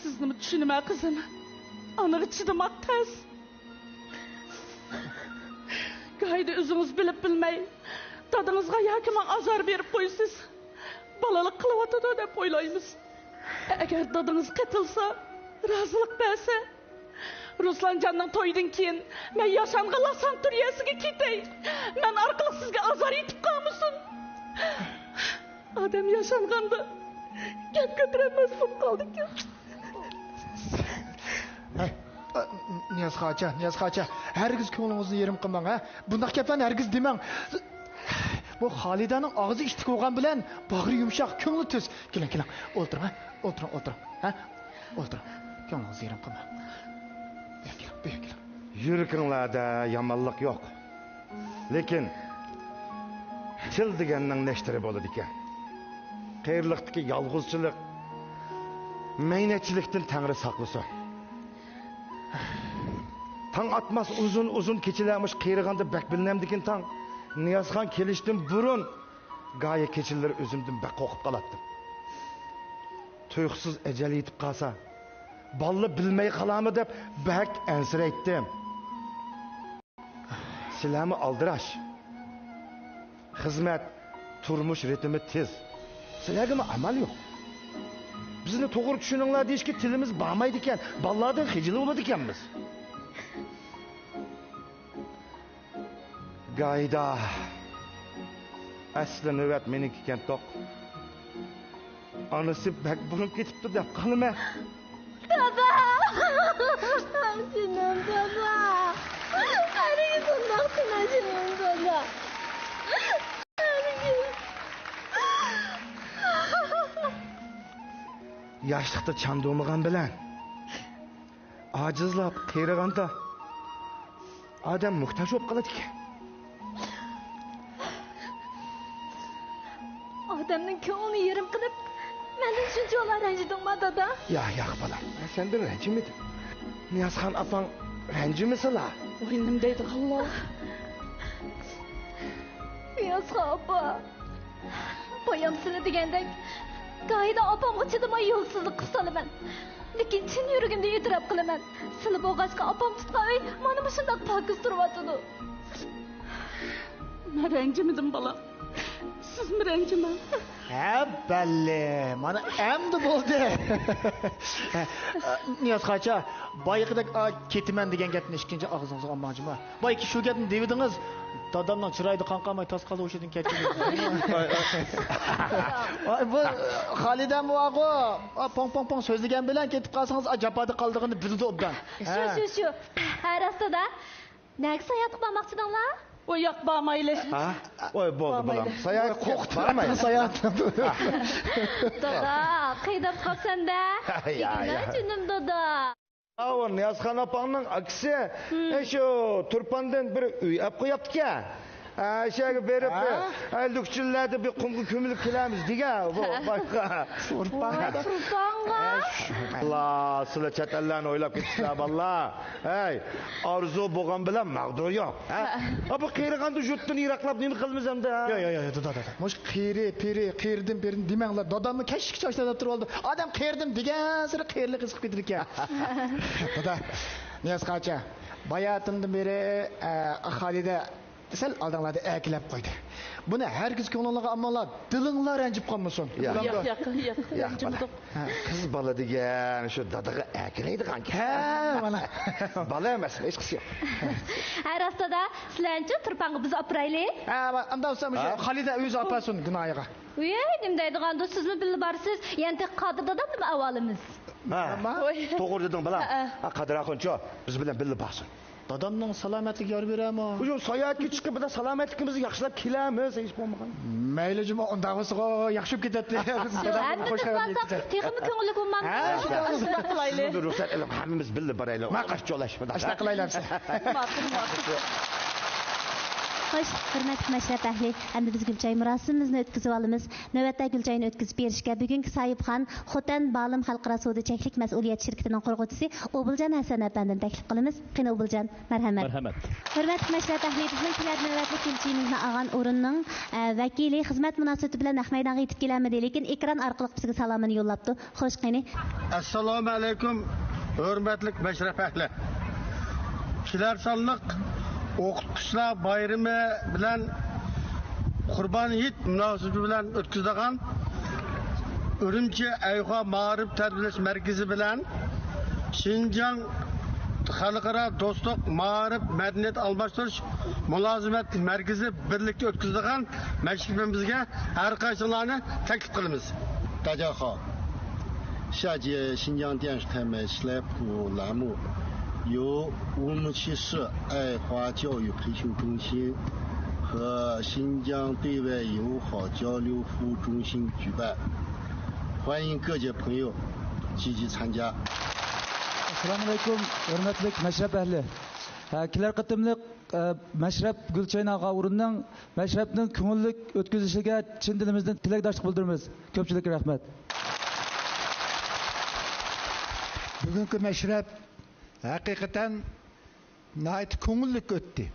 سىزنىمۇ چۈشىنىمەن، قىزىم. ئانىغا چىدىماق تەس. گاھىدا ئۆزىڭىز بىلىپ بىلمەي، دادىڭىزغا ياكى ماڭا ئازار بېرىپ قويىسىز. بالىلىق قىلىۋاتىدۇ دەپ ئويلايمىز. ئەگەر دادىڭىز قېتىلسا، رازىلىق بەرسە، رۇسلانجاننىڭ تويىدىن كېيىن مەن ياشانغان لاسانتۇريەسىگە كېتەي. مەن ئارقىلىق سىزگە ئازار يېتىپ قالمىسۇن. ئادەم ياشانغاندا گەپ كۆتۈرەلمەس بولۇپ قالىدىكەن. ھەي، نىياز خاچا، نىياز خاچا، ھەرگىز كۆڭلىڭىزنى يېرىم قىلماڭ، ھە؟ بۇنداق گەپلەرنى ھەرگىز دېمەڭ. بۇ خالىدەنىڭ ئاغزى ئىتتىك بولغان بىلەن باغرى يۇمشاق، كۆڭلى تۈز. كېلىڭ، كېلىڭ، ئولتۇرۇڭ، ھە؟ ئولتۇرۇڭ، ئولتۇرۇڭ، ھە؟ ئولتۇرۇڭ. كۆڭلىڭىزنى يېرىم قىلماڭ. بۇيرۇڭ، بۇيرۇڭ، كېلىڭ. يۈرىكىڭلاردا يامانلىق يوق. لېكىن تىل دېگەننىڭ نەشتىرى بولىدىكەن. قېرىلىقتىكى يالغۇزچىلىق، مەينەتچىلىكتىن تەڭرى ساقلىسۇن. تاڭ ئاتماس ئۇزۇن-ئۇزۇن كېچىلەر مۇشۇ قېرىغاندا بەك بىلىنەمدىكىن تاڭ. نىيازخان كېلىشتىن بۇرۇن گاھى كېچىلىرى ئۆزۈمدىن بەك قورقۇپ قالاتتىم. تۇيۇقسىز ئەجەل يېتىپ قالسا، بالىلار بىلمەي قالارمۇ دەپ بەك ئەنسىرەيتتىم. سىلەرمۇ ئالدىراش. خىزمەت، تۇرمۇش رىتىمى تېز. سىلەرگىمۇ ئامال يوق. بىزنى توغرا چۈشىنىڭلار دېيىشكە تىلىمىز بارمايدىكەن، بالىلاردىن خىجىل بولىدىكەنمىز. گايدا، ئەسلى نۆۋەت مېنىڭكىكەنتۇق. ئانىسى بەك بۇرۇن كېتىپتۇ دەپ قالىمەن. دادا! جېنىم دادا! ھەرگىز ئۇنداق دېمە، جېنىم دادا! ھەرگىز! ياشلىقتا چاندۇرمىغان بىلەن ئاجىزلاپ، قېرىغاندا ئادەم موھتاج بولۇپ قالىدىكەن. ئادەمنىڭ كۆڭلىنى يېرىم قىلىپ، مەندىن شۇنچىۋالا رەنجىدىڭما، دادا؟ ياق، ياق، بالام، مەن سەندىن رەنجىمىدىم. نىيازخان ئاپاڭ رەنجىمىسىلا. ۋاي، نېمە دەيدىغانلار؟ نىيازخان ئاپا، بايام سىلە دېگەندەك، گاھىدا ئاپامغا چىدىماي يولسىزلىق قىلىپ سالىمەن. لېكىن چىن يۈرىكىمدىن ئېتىراپ قىلىمەن، سىلە بولغاچقا ئاپام تۇتقان ئۆي مانا مۇشۇنداق پاكىز تۇرۇۋاتىدۇ. مەن رەنجىمىدىم، بالام. سىزمۇ رەنجىمەڭ. ھە، بەللى. مانا ئەمدى بولدى. نىياز خاچا، بايىقىدەك، ئا، كېتىمەن دېگەن گەپنى ئىككىنچى ئاغزىڭىزغا ئالماڭچىما. بايىقى شۇ گەپنى دېۋىدىڭىز. دادامنىڭ چىرايىدا قان قالماي تاس قالدى، ئوشۇدىن كەتتى. ۋاي، بۇ خالىدەمۇ بارغۇ. ئا، پوڭ، پوڭ، پوڭ سۆزلىگەن بىلەن كېتىپ قالسىڭىز، ئا، جاپادا قالىدىغىنىنى بىلىدۇ ئوبدان. شۇ، ھە. شۇ، شۇ. ھە، راستىدا. نەگە ساياھەتكە بارماقچىدىڭلار؟ ۋاي، ياق، بارمايلى. ھە؟ ۋاي، بولدى، بالام. بارمايلى. ساياھەتكە بارمايلى. ساياھەت. دادا، قىيناپ قاپسەن-دە. يا، يا. كېتىمەن جېنىم دادا. ئاۋۇ نىيازخان ئاپاڭنىڭ ئاكىسى، ھە، شۇ تۇرپاندىن بىر ئۆي ئەپ قويۇپتىكەن. ھە، شۇ يەرگە بېرىپ، ھە؟ ھە، لۈكچۈنلەردە بىر قۇمغا كۆمۈلۈپ كېلەمىز دېگەن بۇ بايغا. تۇرپان. ۋاي، تۇرپانغا؟ ھە، شۇ. ئاللا، سىلەر چەت ئەللەرنى ئويلاپ كېتىپسىلەر، بالىلار. ھەي، ئارزۇ بولغان بىلەن مەغدۇر يوق، ھە؟ ھە. ئا، بۇ قېرىغاندا يۇرتتىن يىراقلاپ نېمە قىلىمىز ئەمدى، ھە؟ ياق، ياق، ياق، دادا، دادا. مۇشۇ قېرى، پېرى، قېرىدىم، پېرىدىم دېمەڭلار. داداممۇ كەچلىككىچە ئاشۇ يەردە تۇرۇۋالدى. ئادەم قېرىدىم دېگەنسېرى قېرىلىق ھېس قىلىپ كېتىدىكەن. دادا، نىياز خاچا، باياتىندىن بېرى، ئە، خالىدە سەل ئالدىڭلاردا ئەركىلەپ قويدى. بۇنى ھەرگىز كۆڭلۈڭلارغا ئالماڭلار، دىلىڭلار رەنجىپ قالمىسۇن. ياق. ياق، ياق، ياق، ياق، رەنجىمىدۇق. ھە، قىز بالا دېگەن شۇ دادىغا ئەركىلەيدىغان گەپ. ھە، مانا. بالا ئەمەس، ھېچقىسى يوق. ھە، راستىدا، سىلەرنىچۇ تۇرپانغا بىز ئاپىرايلى؟ ھە، ئۇنداق بولسا مۇشۇ ھە؟ خالىدە ئۆزى ئاپارسۇن گۇناھىغا. ۋىي، نېمە دەيدىغاندۇ، سىزمۇ بىللە بارسىز، يەنە تېخى قادىر دادامنىمۇ ئاۋالىمىز. ھە، توغرا دېدىڭ، بالام. ھە، ھە. ھە، قادىر ئاخۇنچۇ، بىز بىلەن بىللە بارسۇن. دادامنىڭ سالامەتلىكى يار بېرەرمۇ؟ شۇ ساياھەتكە چىقىپ، بىردە سالامەتلىكىمىزنى ياخشىلاپ كېلەرمىز، ھېچ بولمىغاندا. مەيلى جۇمۇ، ئۇنداق بولسىغۇ ياخشى بولۇپ كېتەتتى. بىز دادام ھەممىمىز خۇش خەۋەرنى بارساق، يېتىپ كېتەتتى. تېخىمۇ كۆڭۈللۈك بولمامدۇ؟ ھە، شۇنداق، شۇنداق قىلايلى. سىزمۇ بىر رۇخسەت ئېلىپ، ھەممىمىز بىللە بارايلى. ماقۇل. ئاشۇنداق چولاش، مۇنداق. ماقۇل، ماقۇل. خوش، ھۆرمەتلىك مەشرەپ ئەھلى، ئەمدى بىز گۈلچاي مۇراسىمىمىزنى ئۆتكۈزۈۋالىمىز. نۆۋەتتە گۈلچاينى ئۆتكۈزۈپ بېرىشكە بۈگۈنكى ساھىبخان خوتەن بالىم خەلقئارا سودا چەكلىك مەسئۇلىيەت شىركىتىنىڭ قۇرغۇچىسى ئوبۇلجان ھەسەن ئەپەندىنى تەكلىپ قىلىمىز. قېنى، ئوبۇلجان، مەرھەمەت. مەرھەمەت. ھۆرمەتلىك مەشرەپ ئەھلى، بىزنىڭ كېلەر نۆۋەتلىك گۈلچىيىمىزنى ئالغان ئورۇننىڭ، ئە، ۋەكىلى خىزمەت مۇناسىۋىتى بىلەن نەق مەيدانغا يېتىپ كېلەلمىدى، لېكىن ئېكران ئارقىلىق بىزگە سالامىنى يوللاپتۇ. خوش، قېنى. ئەسسالامۇ ئەلەيكۇم، ھۆرمەتلىك مەشرەپ ئەھلى. كېلەر سانلىق ئوقۇتقۇچىلار بايرىمى بىلەن قۇربان ھېيت مۇناسىۋىتى بىلەن ئۆتكۈزىدىغان ئۈرۈمچى ئەيخۇا مائارىپ تەربىيەلەش مەركىزى بىلەن شىنجاڭ خەلقئارا دوستلۇق مائارىپ مەدەنىيەت ئالماشتۇرۇش مۇلازىمەت مەركىزى بىرلىكتە ئۆتكۈزىدىغان مەشرىپىمىزگە ھەر قايسىڭلارنى تەكلىپ قىلىمىز. 大家好，下届新疆电视台美食来福栏目由乌鲁木齐市爱华教育培训中心和新疆对外友好交流服务中心举办，欢迎各界朋友积极参加。 ئەسسالامۇئەلەيكۇم، ھۆرمەتلىك مەشرەپ ئەھلى. ھە، كېلەر قېتىملىق، ئە، مەشرەپ گۈلچاينى ئالغان ئورۇننىڭ مەشرەپنىڭ كۆڭۈللۈك ئۆتكۈزۈلۈشىگە چىن دىلىمىزدىن تىلەكداشلىق بىلدۈرىمىز. كۆپچىلىككە رەھمەت. بۈگۈنكى مەشرەپ ھەقىقەتەن ناھايىتى كۆڭۈللۈك ئۆتتى.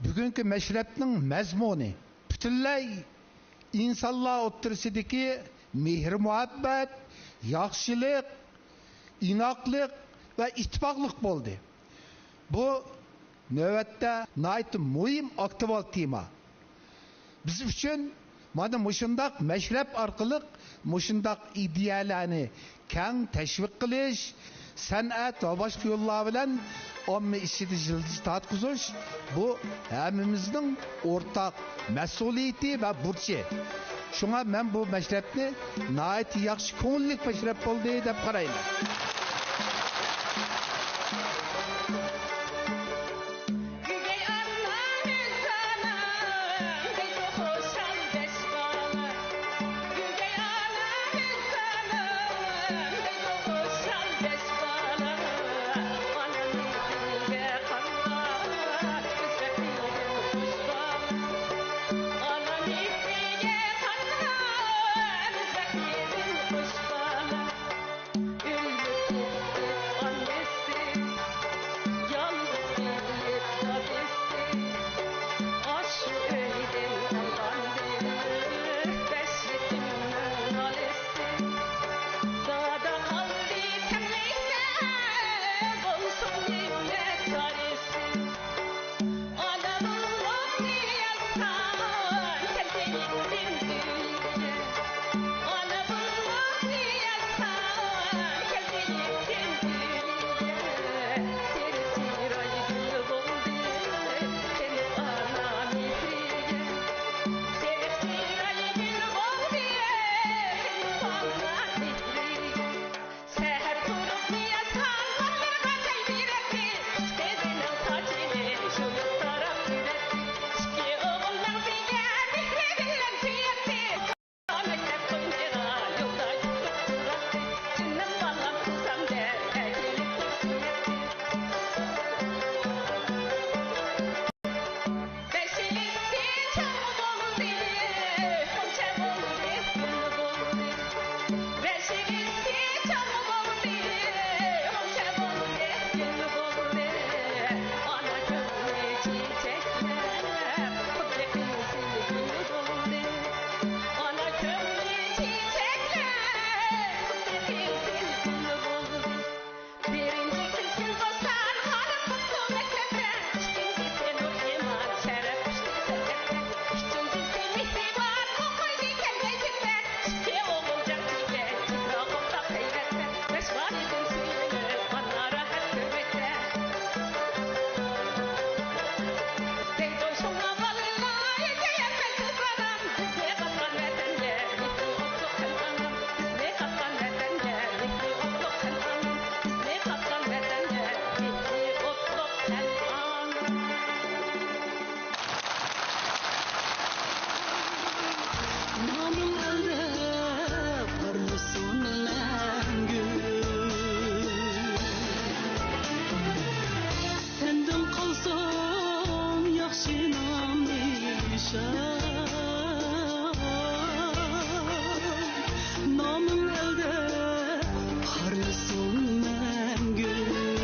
بۈگۈنكى مەشرەپنىڭ مەزمۇنى پۈتۈنلەي ئىنسانلار ئوتتۇرىسىدىكى مېھىر-مۇھەببەت، ياخشىلىق، ئىناقلىق ۋە ئىتتىپاقلىق بولدى. بۇ نۆۋەتتە ناھايىتى مۇھىم، ئاكتۇئال تېما. بىز ئۈچۈن مانا مۇشۇنداق مەشرەپ ئارقىلىق مۇشۇنداق ئىدىيەلەرنى كەڭ تەشۋىق قىلىش، سەنئەت ۋە باشقا يوللار بىلەن ئامما ئىچىدە يىلتىز تارتقۇزۇش، بۇ ھەممىمىزنىڭ ئورتاق مەسئۇلىيىتى ۋە بۇرچى. شۇڭا مەن بۇ مەشرەپنى ناھايىتى ياخشى، كۆڭۈللۈك مەشرەپ بولدى دەپ قارايمەن. نامىڭ ئەلدە